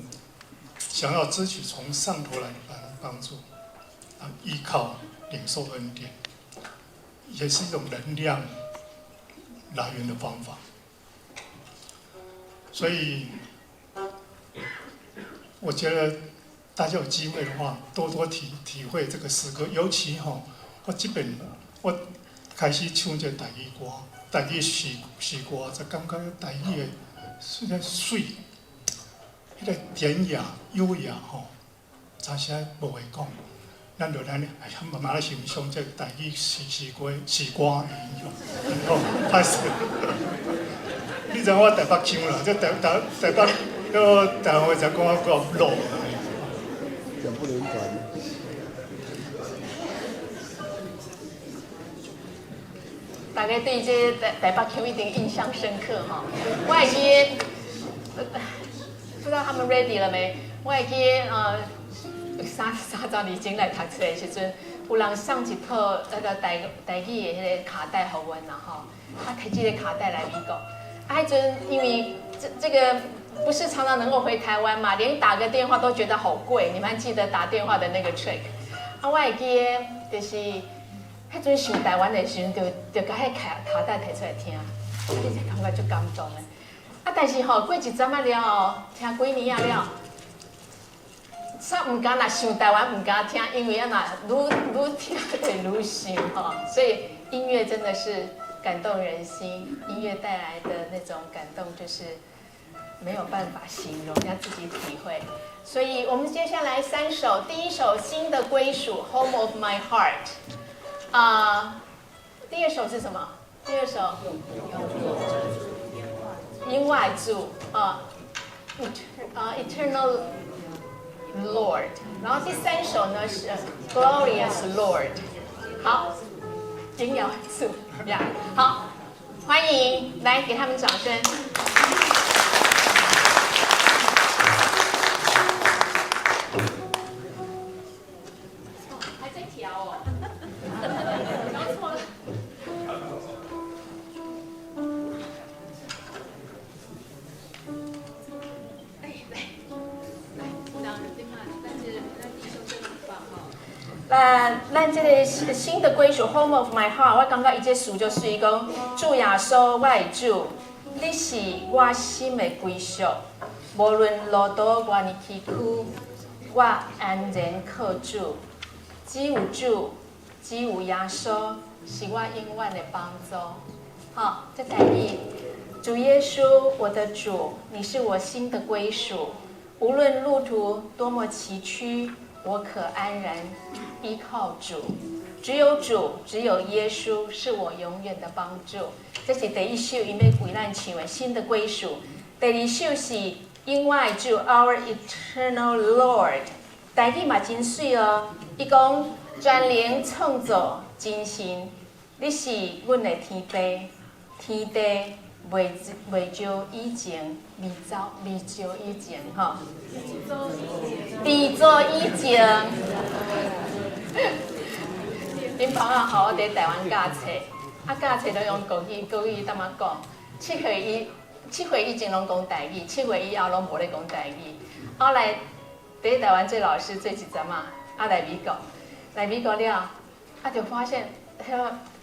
想要支取從上頭來幫助，啊，依靠領受恩典，也是一種能量來源的方法。所以，我覺得大家有機會的話，多多體會這個詩歌，尤其吼，我這邊我開始唱這個台語歌，台語詩歌，才感覺台語的雖然媠，彼個典雅優雅吼，真是無話講。咱就來慢慢來欣賞這個台語詩歌的影響。好，歹勢。你知影我台北腔啦，這台北，那個台灣話才講啊夠老。講不輪轉。大家對這台北腔一定印象深刻哈。我會記得，不知道他們 ready 了沒？我會記得30年前來讀冊的時陣，有人送一套那個台語的彼個卡帶予阮啦吼，啊，提這個卡帶來美國。啊，彼陣因為這個不是常常能夠回台灣嘛，連打個電話都覺得好貴。你們還記得打電話的那個 trick？啊，我會記得就是彼陣想台灣的時陣，就共彼卡帶提出來聽，你就感覺足感動的。啊，但是吼過一陣仔了後，聽幾年仔了，煞毋敢若想台灣，毋敢聽，因為按怎愈聽會愈想吼，所以音樂真的是感動人心，音樂帶來的那種感動就是沒有辦法形容，要自己體會。所以我們接下來三首，第一首《心的歸屬》（Home of My Heart），啊，第二首是什麼？第二首，永遠主啊，Eternal Lord。然後第三首呢是 Glorious Lord。好，榮耀主呀，好，歡迎來給他們掌聲。還在調哦，調錯了。哎，來，來，這樣你看，但是咱弟兄真的很棒哈。那咱這個心的歸屬，Home of my heart，我感覺伊這詞就是伊講，主耶穌，我的主，你是我心的歸屬，無論路途偌爾崎嶇，我安然靠主，只有主，只有耶穌，是我永遠的幫助。好，這台語，主耶穌，我的主，你是我心的歸屬，無論路途多麼崎嶇，我可安然依靠主，只有主，只有耶穌是我永遠的幫助。這是第一首，伊欲為咱唱的心的歸屬。第二首是永遠主，Our Eternal Lord。台語嘛真媠哦，伊講全能創造真神，你是阮的天父，天地未造以前，未造未造以前吼，佇做以前。恁朋友吼，我佇台灣教冊，啊教冊都用國語淡仔講。7歲以前攏講台語，7歲以後攏無咧講台語。後來佇台灣做老師做一陣仔，啊來美國，來美國了，啊就發現，彼個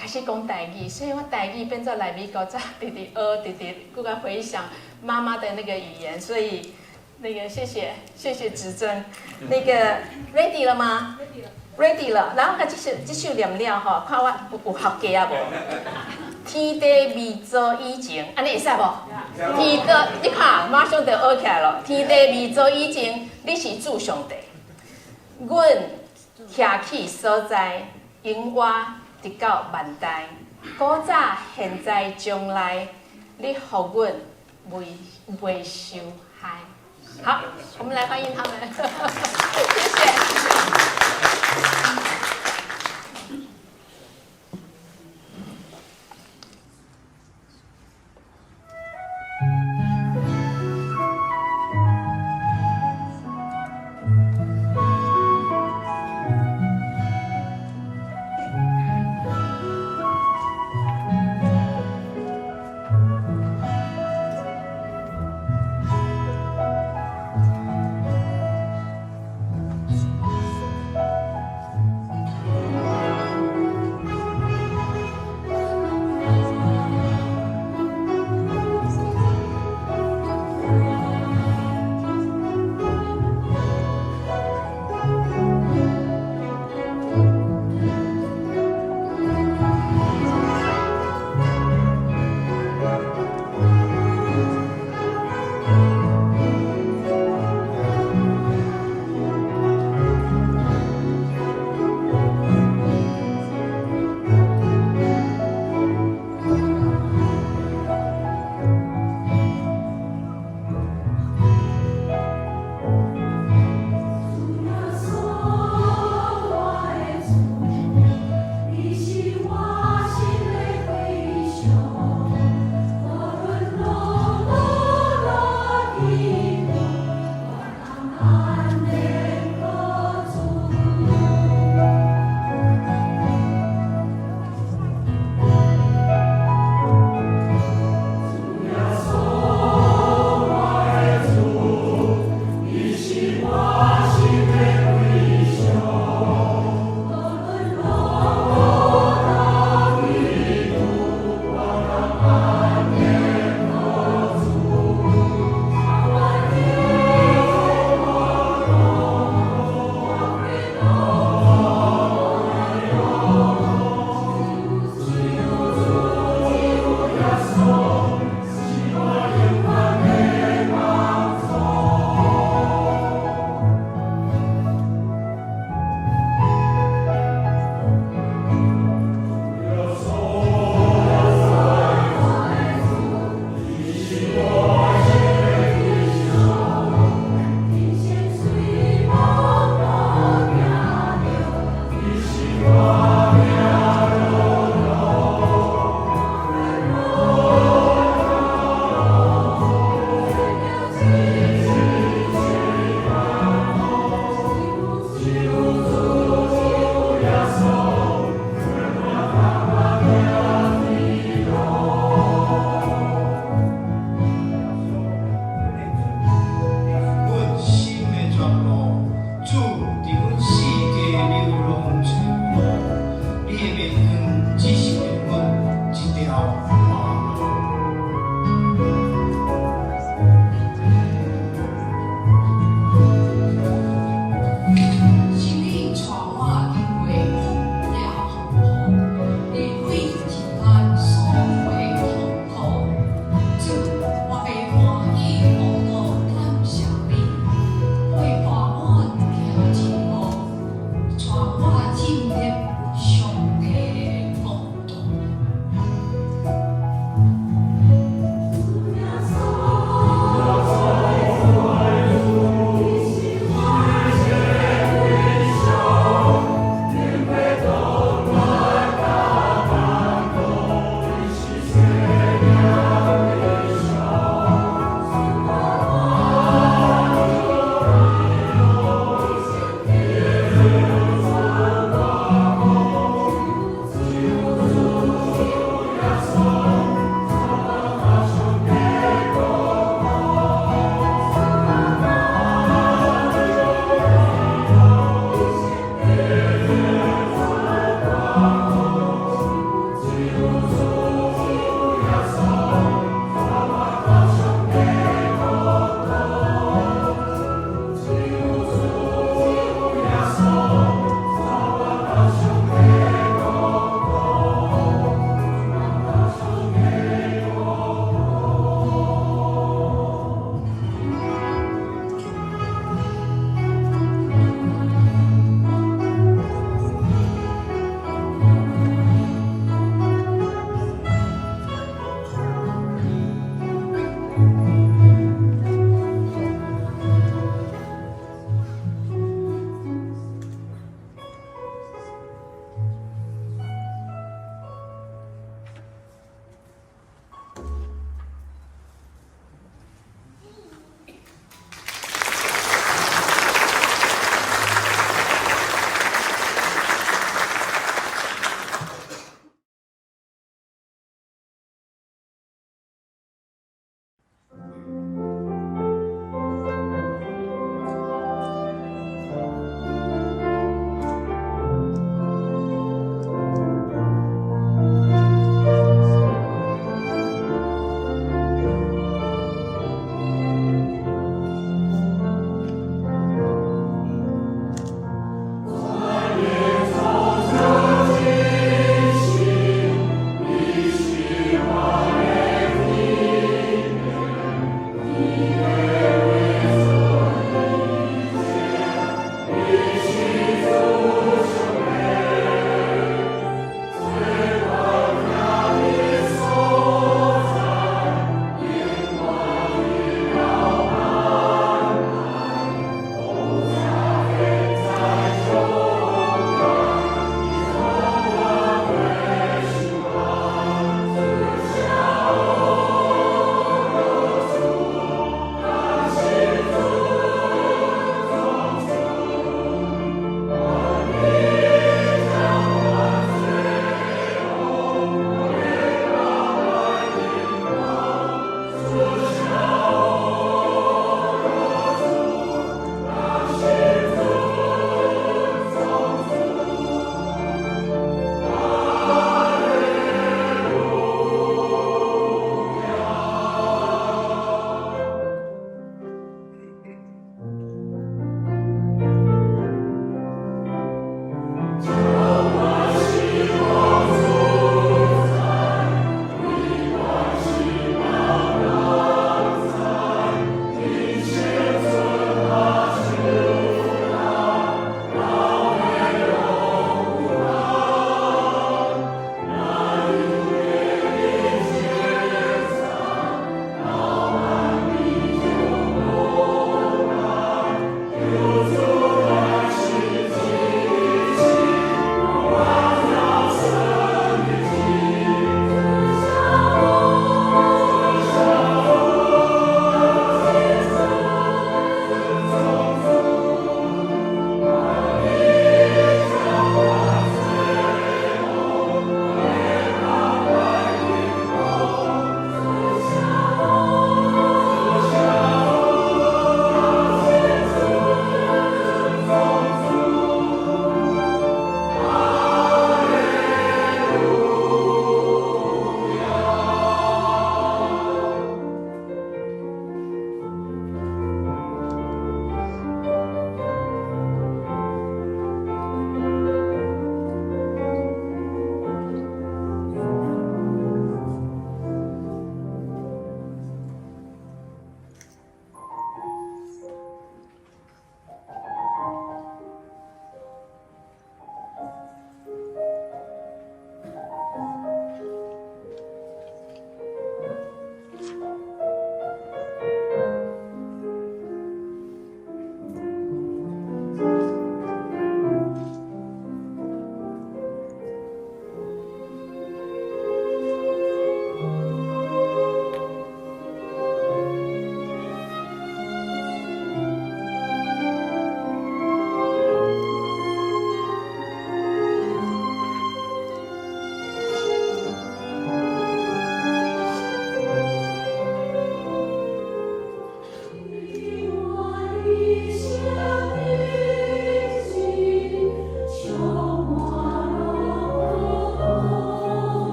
開始講台語，所以我台語變做來美國才直直學，直直閣較回想媽媽的那個語言，所以那個謝謝指正，那個 ready 了嗎？Ready 了，然後這首念了吼，看我有合格啊無？天地未造以前，按呢會使無？天地，你看，馬上就學起來了。天地未造以前，你是主上帝。阮徛起所在，永活直到萬代。古早、現在、將來，你予阮袂袂受害。好，我們來歡迎他們，謝謝。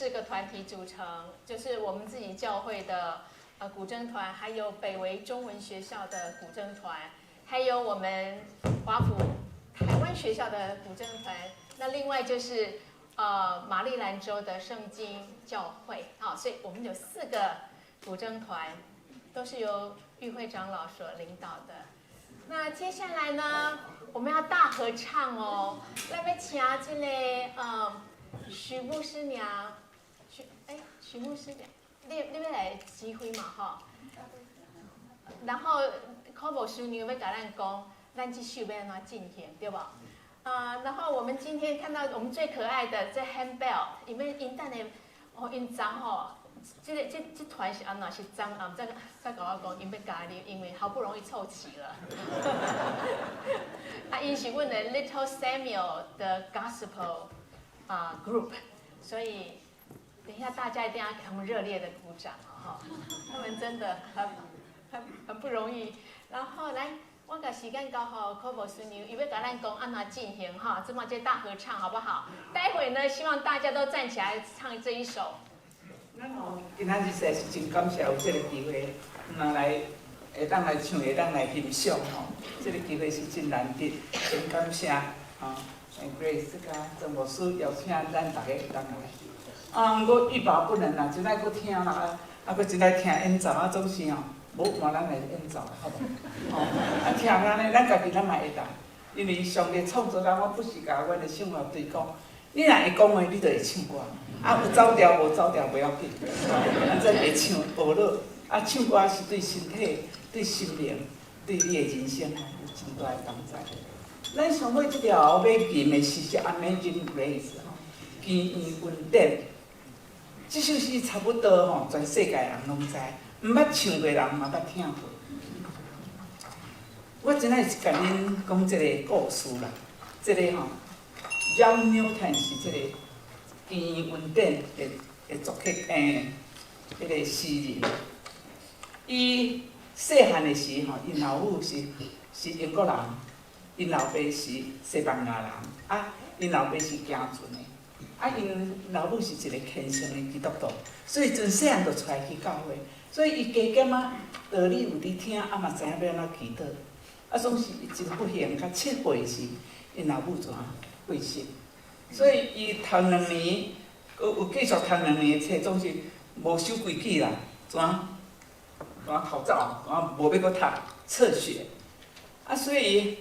四個團體組成，就是我們自己教會的古箏團，還有北維中文學校的古箏團，還有我們華府台灣學校的古箏團。那另外就是馬里蘭州的聖經教會，好，所以我們有四個古箏團，都是由玉會長老所領導的。那接下來呢，我們要大合唱哦，來欲請這個許牧師娘，許牧師娘，你欲來指揮嘛吼？然後柯牧師娘欲共咱講，咱這首欲按怎進行，對無？啊，然後我們今天看到我們最可愛的這 handbell，因為𪜶等下哦，𪜶昨吼，這個這團是按怎是昨暗才共我講，𪜶欲加入，因為好不容易湊齊了。啊，𪜶是阮的 Little Samuel 的 Gospel 啊 group，所以等一下大家一定要給他們熱烈的鼓掌哦，他們真的很不容易。然後來，我共時間交予柯牧師娘，伊欲共咱講按怎進行哈，這麼這大合唱好不好？待會呢，希望大家都站起來唱這一首。咱吼今仔日實在是真感謝有這個機會，能來會當來唱，會當來欣賞吼，這個機會是真難得，真感謝吼。Grace 佮曾牧師邀請咱逐家會當來。啊，我欲罷不能啦，真愛閣聽啦，啊，閣真愛聽演奏啊，總是吼，無換咱來演奏，好無？吼，啊聽按呢，咱家己咱嘛會當，因為上帝創造咱，我不時共阮的生活隊講，你若會講話，你就會唱歌。啊，有走調無走調無要緊，反正會唱學落。啊，唱歌是對身體、對心靈、對你的人生有真大的幫助。咱上尾這條欲吟的是《Amazing Grace》吼，奇異恩典。這首詩差不多吼，全世界人攏知，毋捌唱過人嘛捌聽過。我真愛共恁講這個故事啦，這個吼，John Newton 是這個奇異恩典的作曲彼個詩人。伊細漢的時吼，𪜶老母是英國人，𪜶老爸是西班牙人，啊，𪜶老爸是行船的，啊，𪜶老母是一個虔誠的基督徒，所以從細漢就帶去教會，所以伊加減仔道理有佇聽，啊嘛知影欲按怎祈禱，啊，總是伊真不幸，較7歲時，𪜶老母就過身，所以伊讀兩年，閣有繼續讀兩年的冊，總是無守規矩啦，怎？怎逃走，怎無欲閣讀，輟學，啊，所以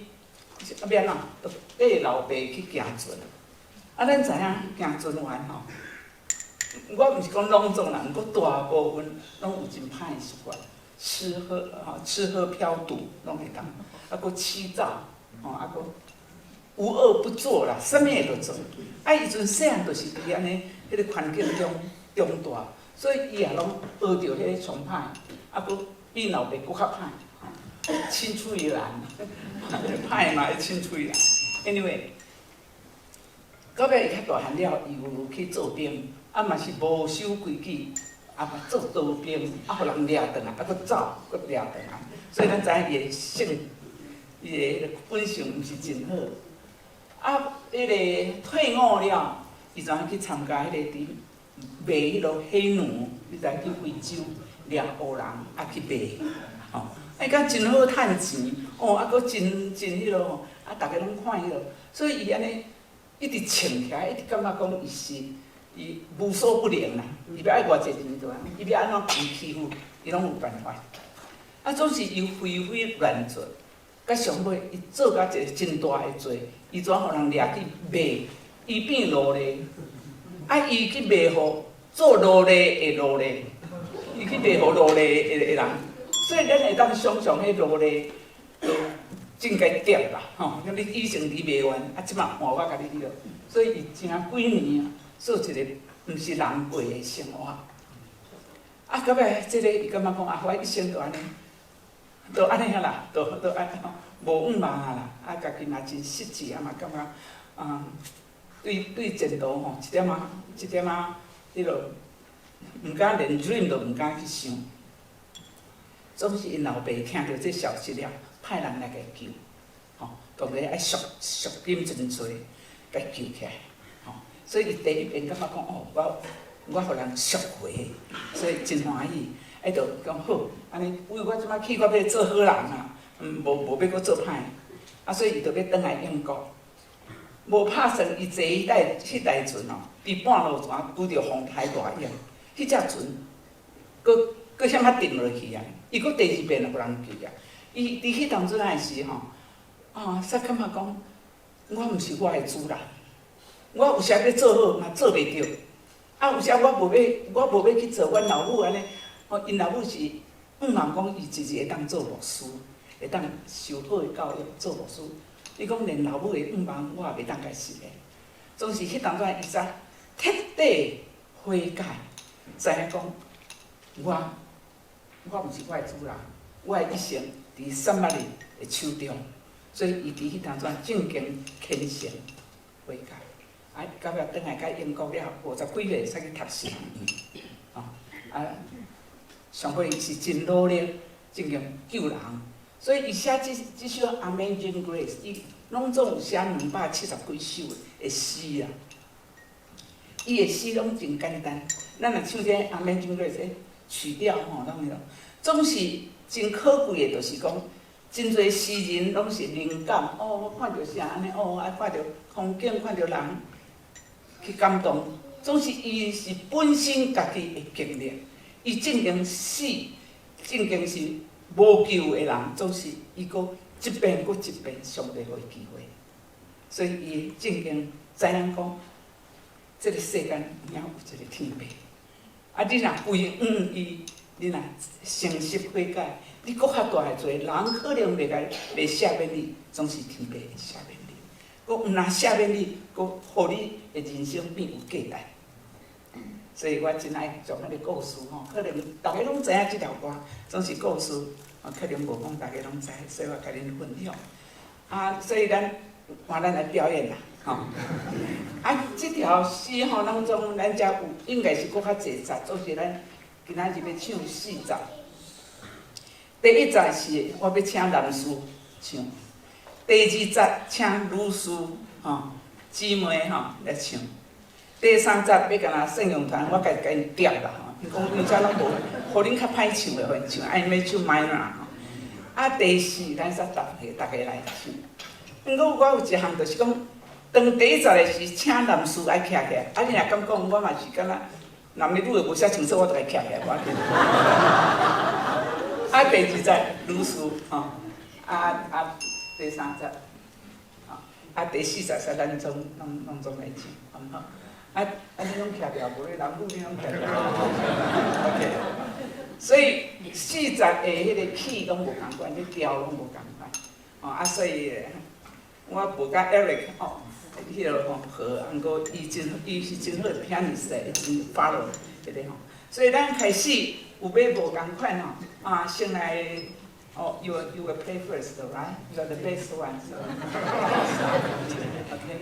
啊欲按怎，就綴老爸去行船。啊，咱知影行船員吼，我毋是講攏總啦，毋過大部分攏有真歹的習慣，吃喝吼，吃喝嫖賭攏會當，啊，閣欺詐，吼，啊，閣無惡不作啦，啥物會都做。啊，伊陣細漢就是佇按呢彼個環境中長大，所以伊也攏學著彼個上歹。啊，閣比老爸閣較歹，青出於藍，歹嘛會青出於藍。Anyway，到尾伊較大漢了，伊有去做兵，啊嘛是無守規矩，啊嘛做逃兵，啊予人掠轉來，啊閣走，閣掠轉來。所以咱知影伊的性，伊的彼個本性毋是真好。啊，彼個退伍了，伊就去參加彼個佇賣彼落黑奴，你知去非洲掠烏人，啊去賣，吼，啊伊敢真好趁錢，哦，啊閣真真彼落吼，啊逐家攏看彼落，所以伊按呢一直穿起來，一直感覺講伊是伊無所不能啦，伊欲愛偌濟錢就按呢，伊欲按怎共欺負，伊攏有辦法。啊，總是伊為非亂做，到上尾伊做甲一個真大的罪，伊怎予人掠去賣，伊變奴隸，啊，伊去賣予做奴隸的奴隸，伊去賣予奴隸的人，所以咱會當想象彼奴隸就真共刁啦，吼！你以前佇賣完，啊，這擺換我共你了，所以伊誠幾年啊，做一個毋是人過的生活。啊，到尾這個伊感覺講啊，我一生就按呢，就按呢啦，就按無向望啊啦，啊，家己嘛真失志啊嘛，感覺啊，對前途吼，一點仔一點仔，彼落毋敢連 dream 都毋敢去想。總是𪜶老爸聽著這消息了，派人來共救，吼，當然愛贖贖金真濟，共救起來，吼。所以伊第一遍感覺講哦，我我予人贖回，所以真歡喜。伊就講好，按呢，為我這擺去，我欲做好人啊，無欲閣做歹，啊，所以伊就欲轉來英國。無拍算，伊坐彼台船哦，佇半路船拄著風台大湧，彼隻船閣啥物沉落去啊！伊閣第二遍就予人救啊！伊佇彼當陣的時吼，啊，煞感覺講，我毋是我的主人，我有時欲做好嘛做袂著，啊，有時我無欲去做，阮老母按呢，吼，𪜶老母是向望講伊一日會當做牧師，會當受好的教育做牧師。伊講連老母的願望我也袂當共實現，總是彼當陣伊才徹底悔改，知影講我毋是我的主人，我的一生佇撒瑪利的手中，所以伊佇彼當陣正經虔誠悔改，啊，到尾轉來到英國了，50幾歲才去讀神學院，哦，啊，上尾伊是真努力，正經救人。所以伊寫這首《Amazing Grace》，伊攏總有寫270幾首的詩啊。伊的詩攏真簡單，咱若唱這《Amazing Grace》曲調吼，攏彼囉，總是真可貴的，就是講真濟詩人攏是靈感，哦，我看著啥按呢，哦，啊，看著風景，看著人，去感動。總是伊是本身家己的經歷，伊正經死，正經是無救的人，總是伊閣一遍閣一遍，上帝予伊機會，所以伊正經知影講，這个世間有影有一个天父。啊，你若歸向伊，你若誠實悔改，你閣較大的罪，人可能袂赦免你，總是天父會赦免你。閣毋若赦免你，閣予你的人生變有價值。所以我真愛講彼个故事吼，可能逐家攏知影這條歌，總是故事，可能無講逐家攏知，所以我共恁分享。啊，所以咱換咱來表演啦，吼。啊，這條詩吼，攏總咱遮有應該是閣較濟節，總是咱今仔日欲唱四節。第一節是我欲請男士唱，第二節請女士吼姊妹吼來唱。第三節欲敢若聖詠團，我家己共𪜶疊啦吼，𪜶講𪜶遮攏無，予恁較歹唱的，予𪜶唱，啊𪜶欲唱 minor 吼。啊，第四咱煞逐家來唱。毋過我有一項就是講，當第一節的時，請男士愛徛起來，啊，你若敢講，我嘛是感覺男的女的無啥清楚，我就共徛起來，無要緊。啊，第二節女士吼，啊，第三節，啊，第四節煞咱總攏總來唱，好毋好？啊啊！你攏徛著，無你男女你攏徛著。OK。所以四節的彼个 key 攏無仝款，彼調攏無仝款。哦啊，所以我無佮 Eric 哦，彼个吼好，毋過伊是真好的 pianist，伊真 follow 彼个吼。所以咱開始有欲無仝款吼，啊，先來哦，you will play first, right? You are the best one. So. OK.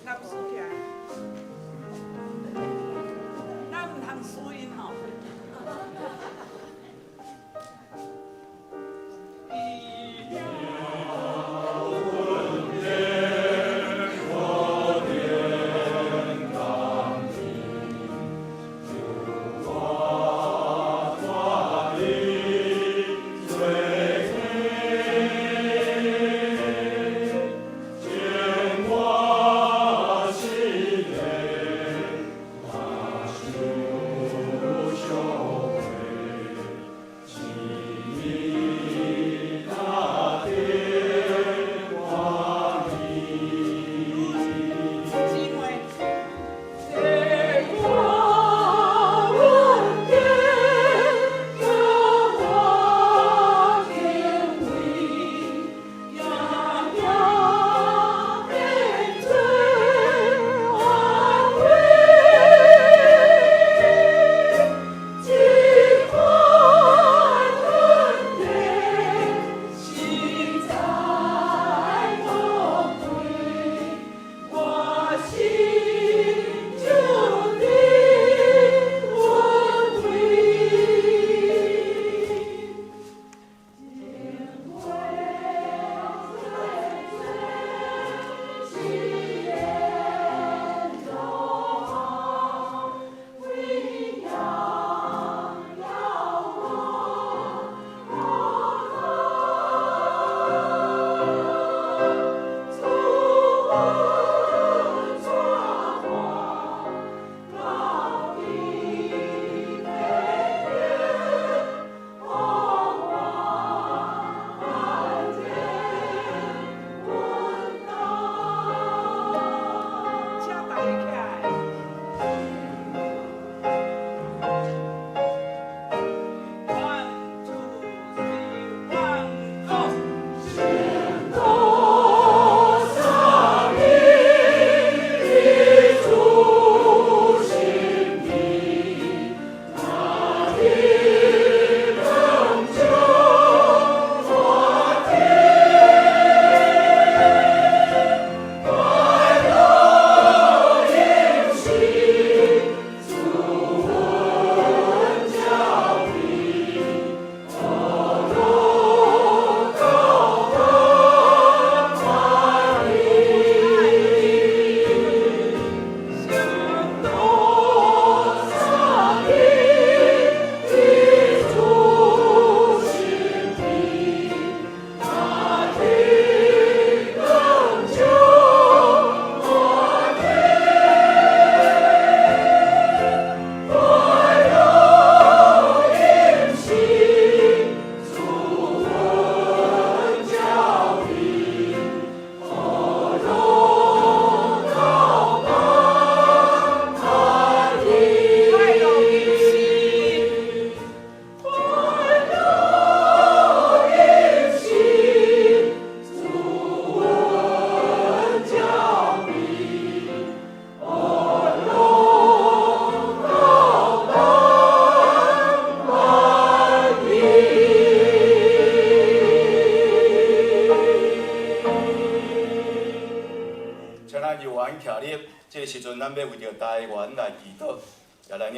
若輸起來，咱毋通輸𪜶吼。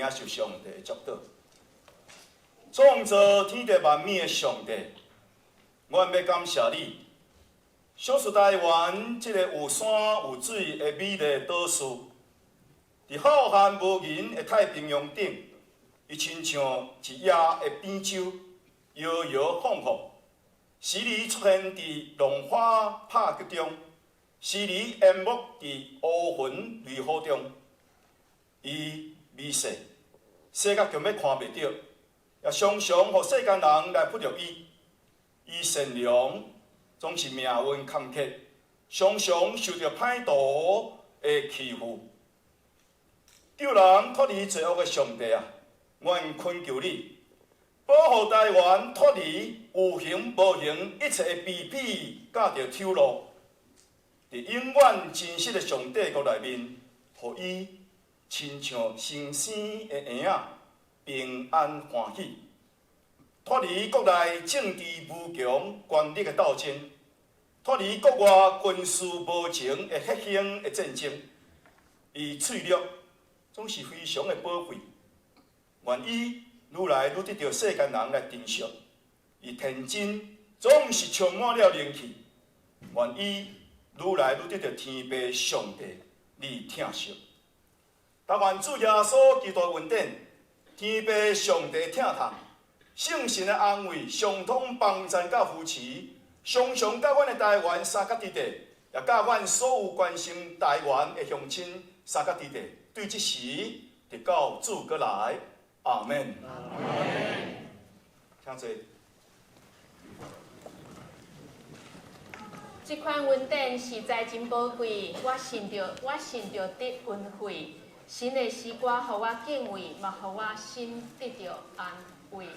受上帝的祝祷。创造天地万物的上帝，我欲感谢你，賞賜台灣這個有山有水的美麗島嶼，佇浩瀚無垠的太平洋頂，伊親像一葉的扁舟，搖搖晃晃，時而出現佇浪花拍擊中，時而淹沒佇烏雲雷雨中。伊微細，細甲強欲看袂著，也常常予世間人來忽略伊。伊善良，總是命運坎坷，常常受著歹徒的欺負。救人脫離罪惡的上帝啊，阮懇求你，保護台灣脫離有形無形一切的卑鄙佮著醜陋，佇永遠真實的上帝國內面，予伊親像新生的嬰仔，平安歡喜，脫離國內政治無窮權力的鬥爭，脫離國外軍事無情的血腥的戰爭。伊翠綠總是非常的寶貴。願伊愈來愈得著世間人來珍惜。伊天真總是充滿了靈氣。願伊愈來愈得著天父上帝你疼惜。但願主耶穌基督恩典，天父上帝疼痛，聖神的安慰，相通幫贊佮扶持，常常佮阮的台灣三角之地，也佮阮所有關心台灣的鄉親三角之地，對這時，直到主閣來，阿門。請坐。這款恩典實在真寶貴，我信著，我信著得恩惠。神的詩歌予我敬畏，嘛予我心得著安慰。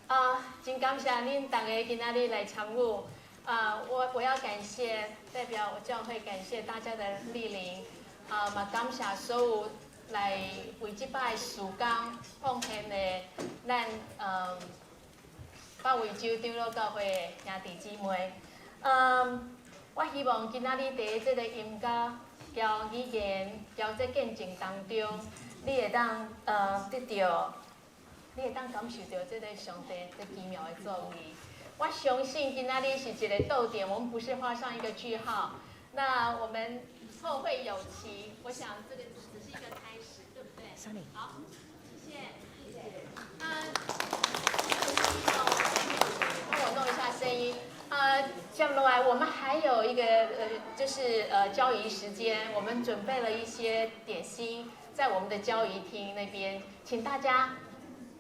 啊，真感謝恁逐家今仔日來參與。啊，我要感謝代表我教會感謝大家的蒞臨。啊，嘛感謝所有來為這擺事工奉獻的咱北威州長老教會的兄弟姊妹。嗯，我希望今仔日佇這個音樂、交語言、交這見證當中，你會當得著，你會當感受著這個上帝這奇妙的作為。我相信今仔日是一個逗點，我們不是畫上一個句號。那我們後會有期，我想這個只是一個開始，對不對？好，謝謝。謝謝。那幫我弄一下聲音。接下來我們還有一個就是交誼時間，我們準備了一些點心，在我們的交誼廳那邊，請大家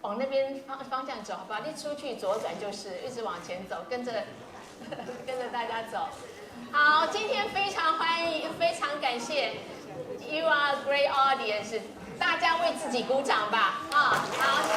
往那邊方向走，好不好？你出去左轉就是，一直往前走，跟着大家走。好，今天非常歡迎，非常感謝，You are a great audience，大家為自己鼓掌吧。啊，好，謝謝。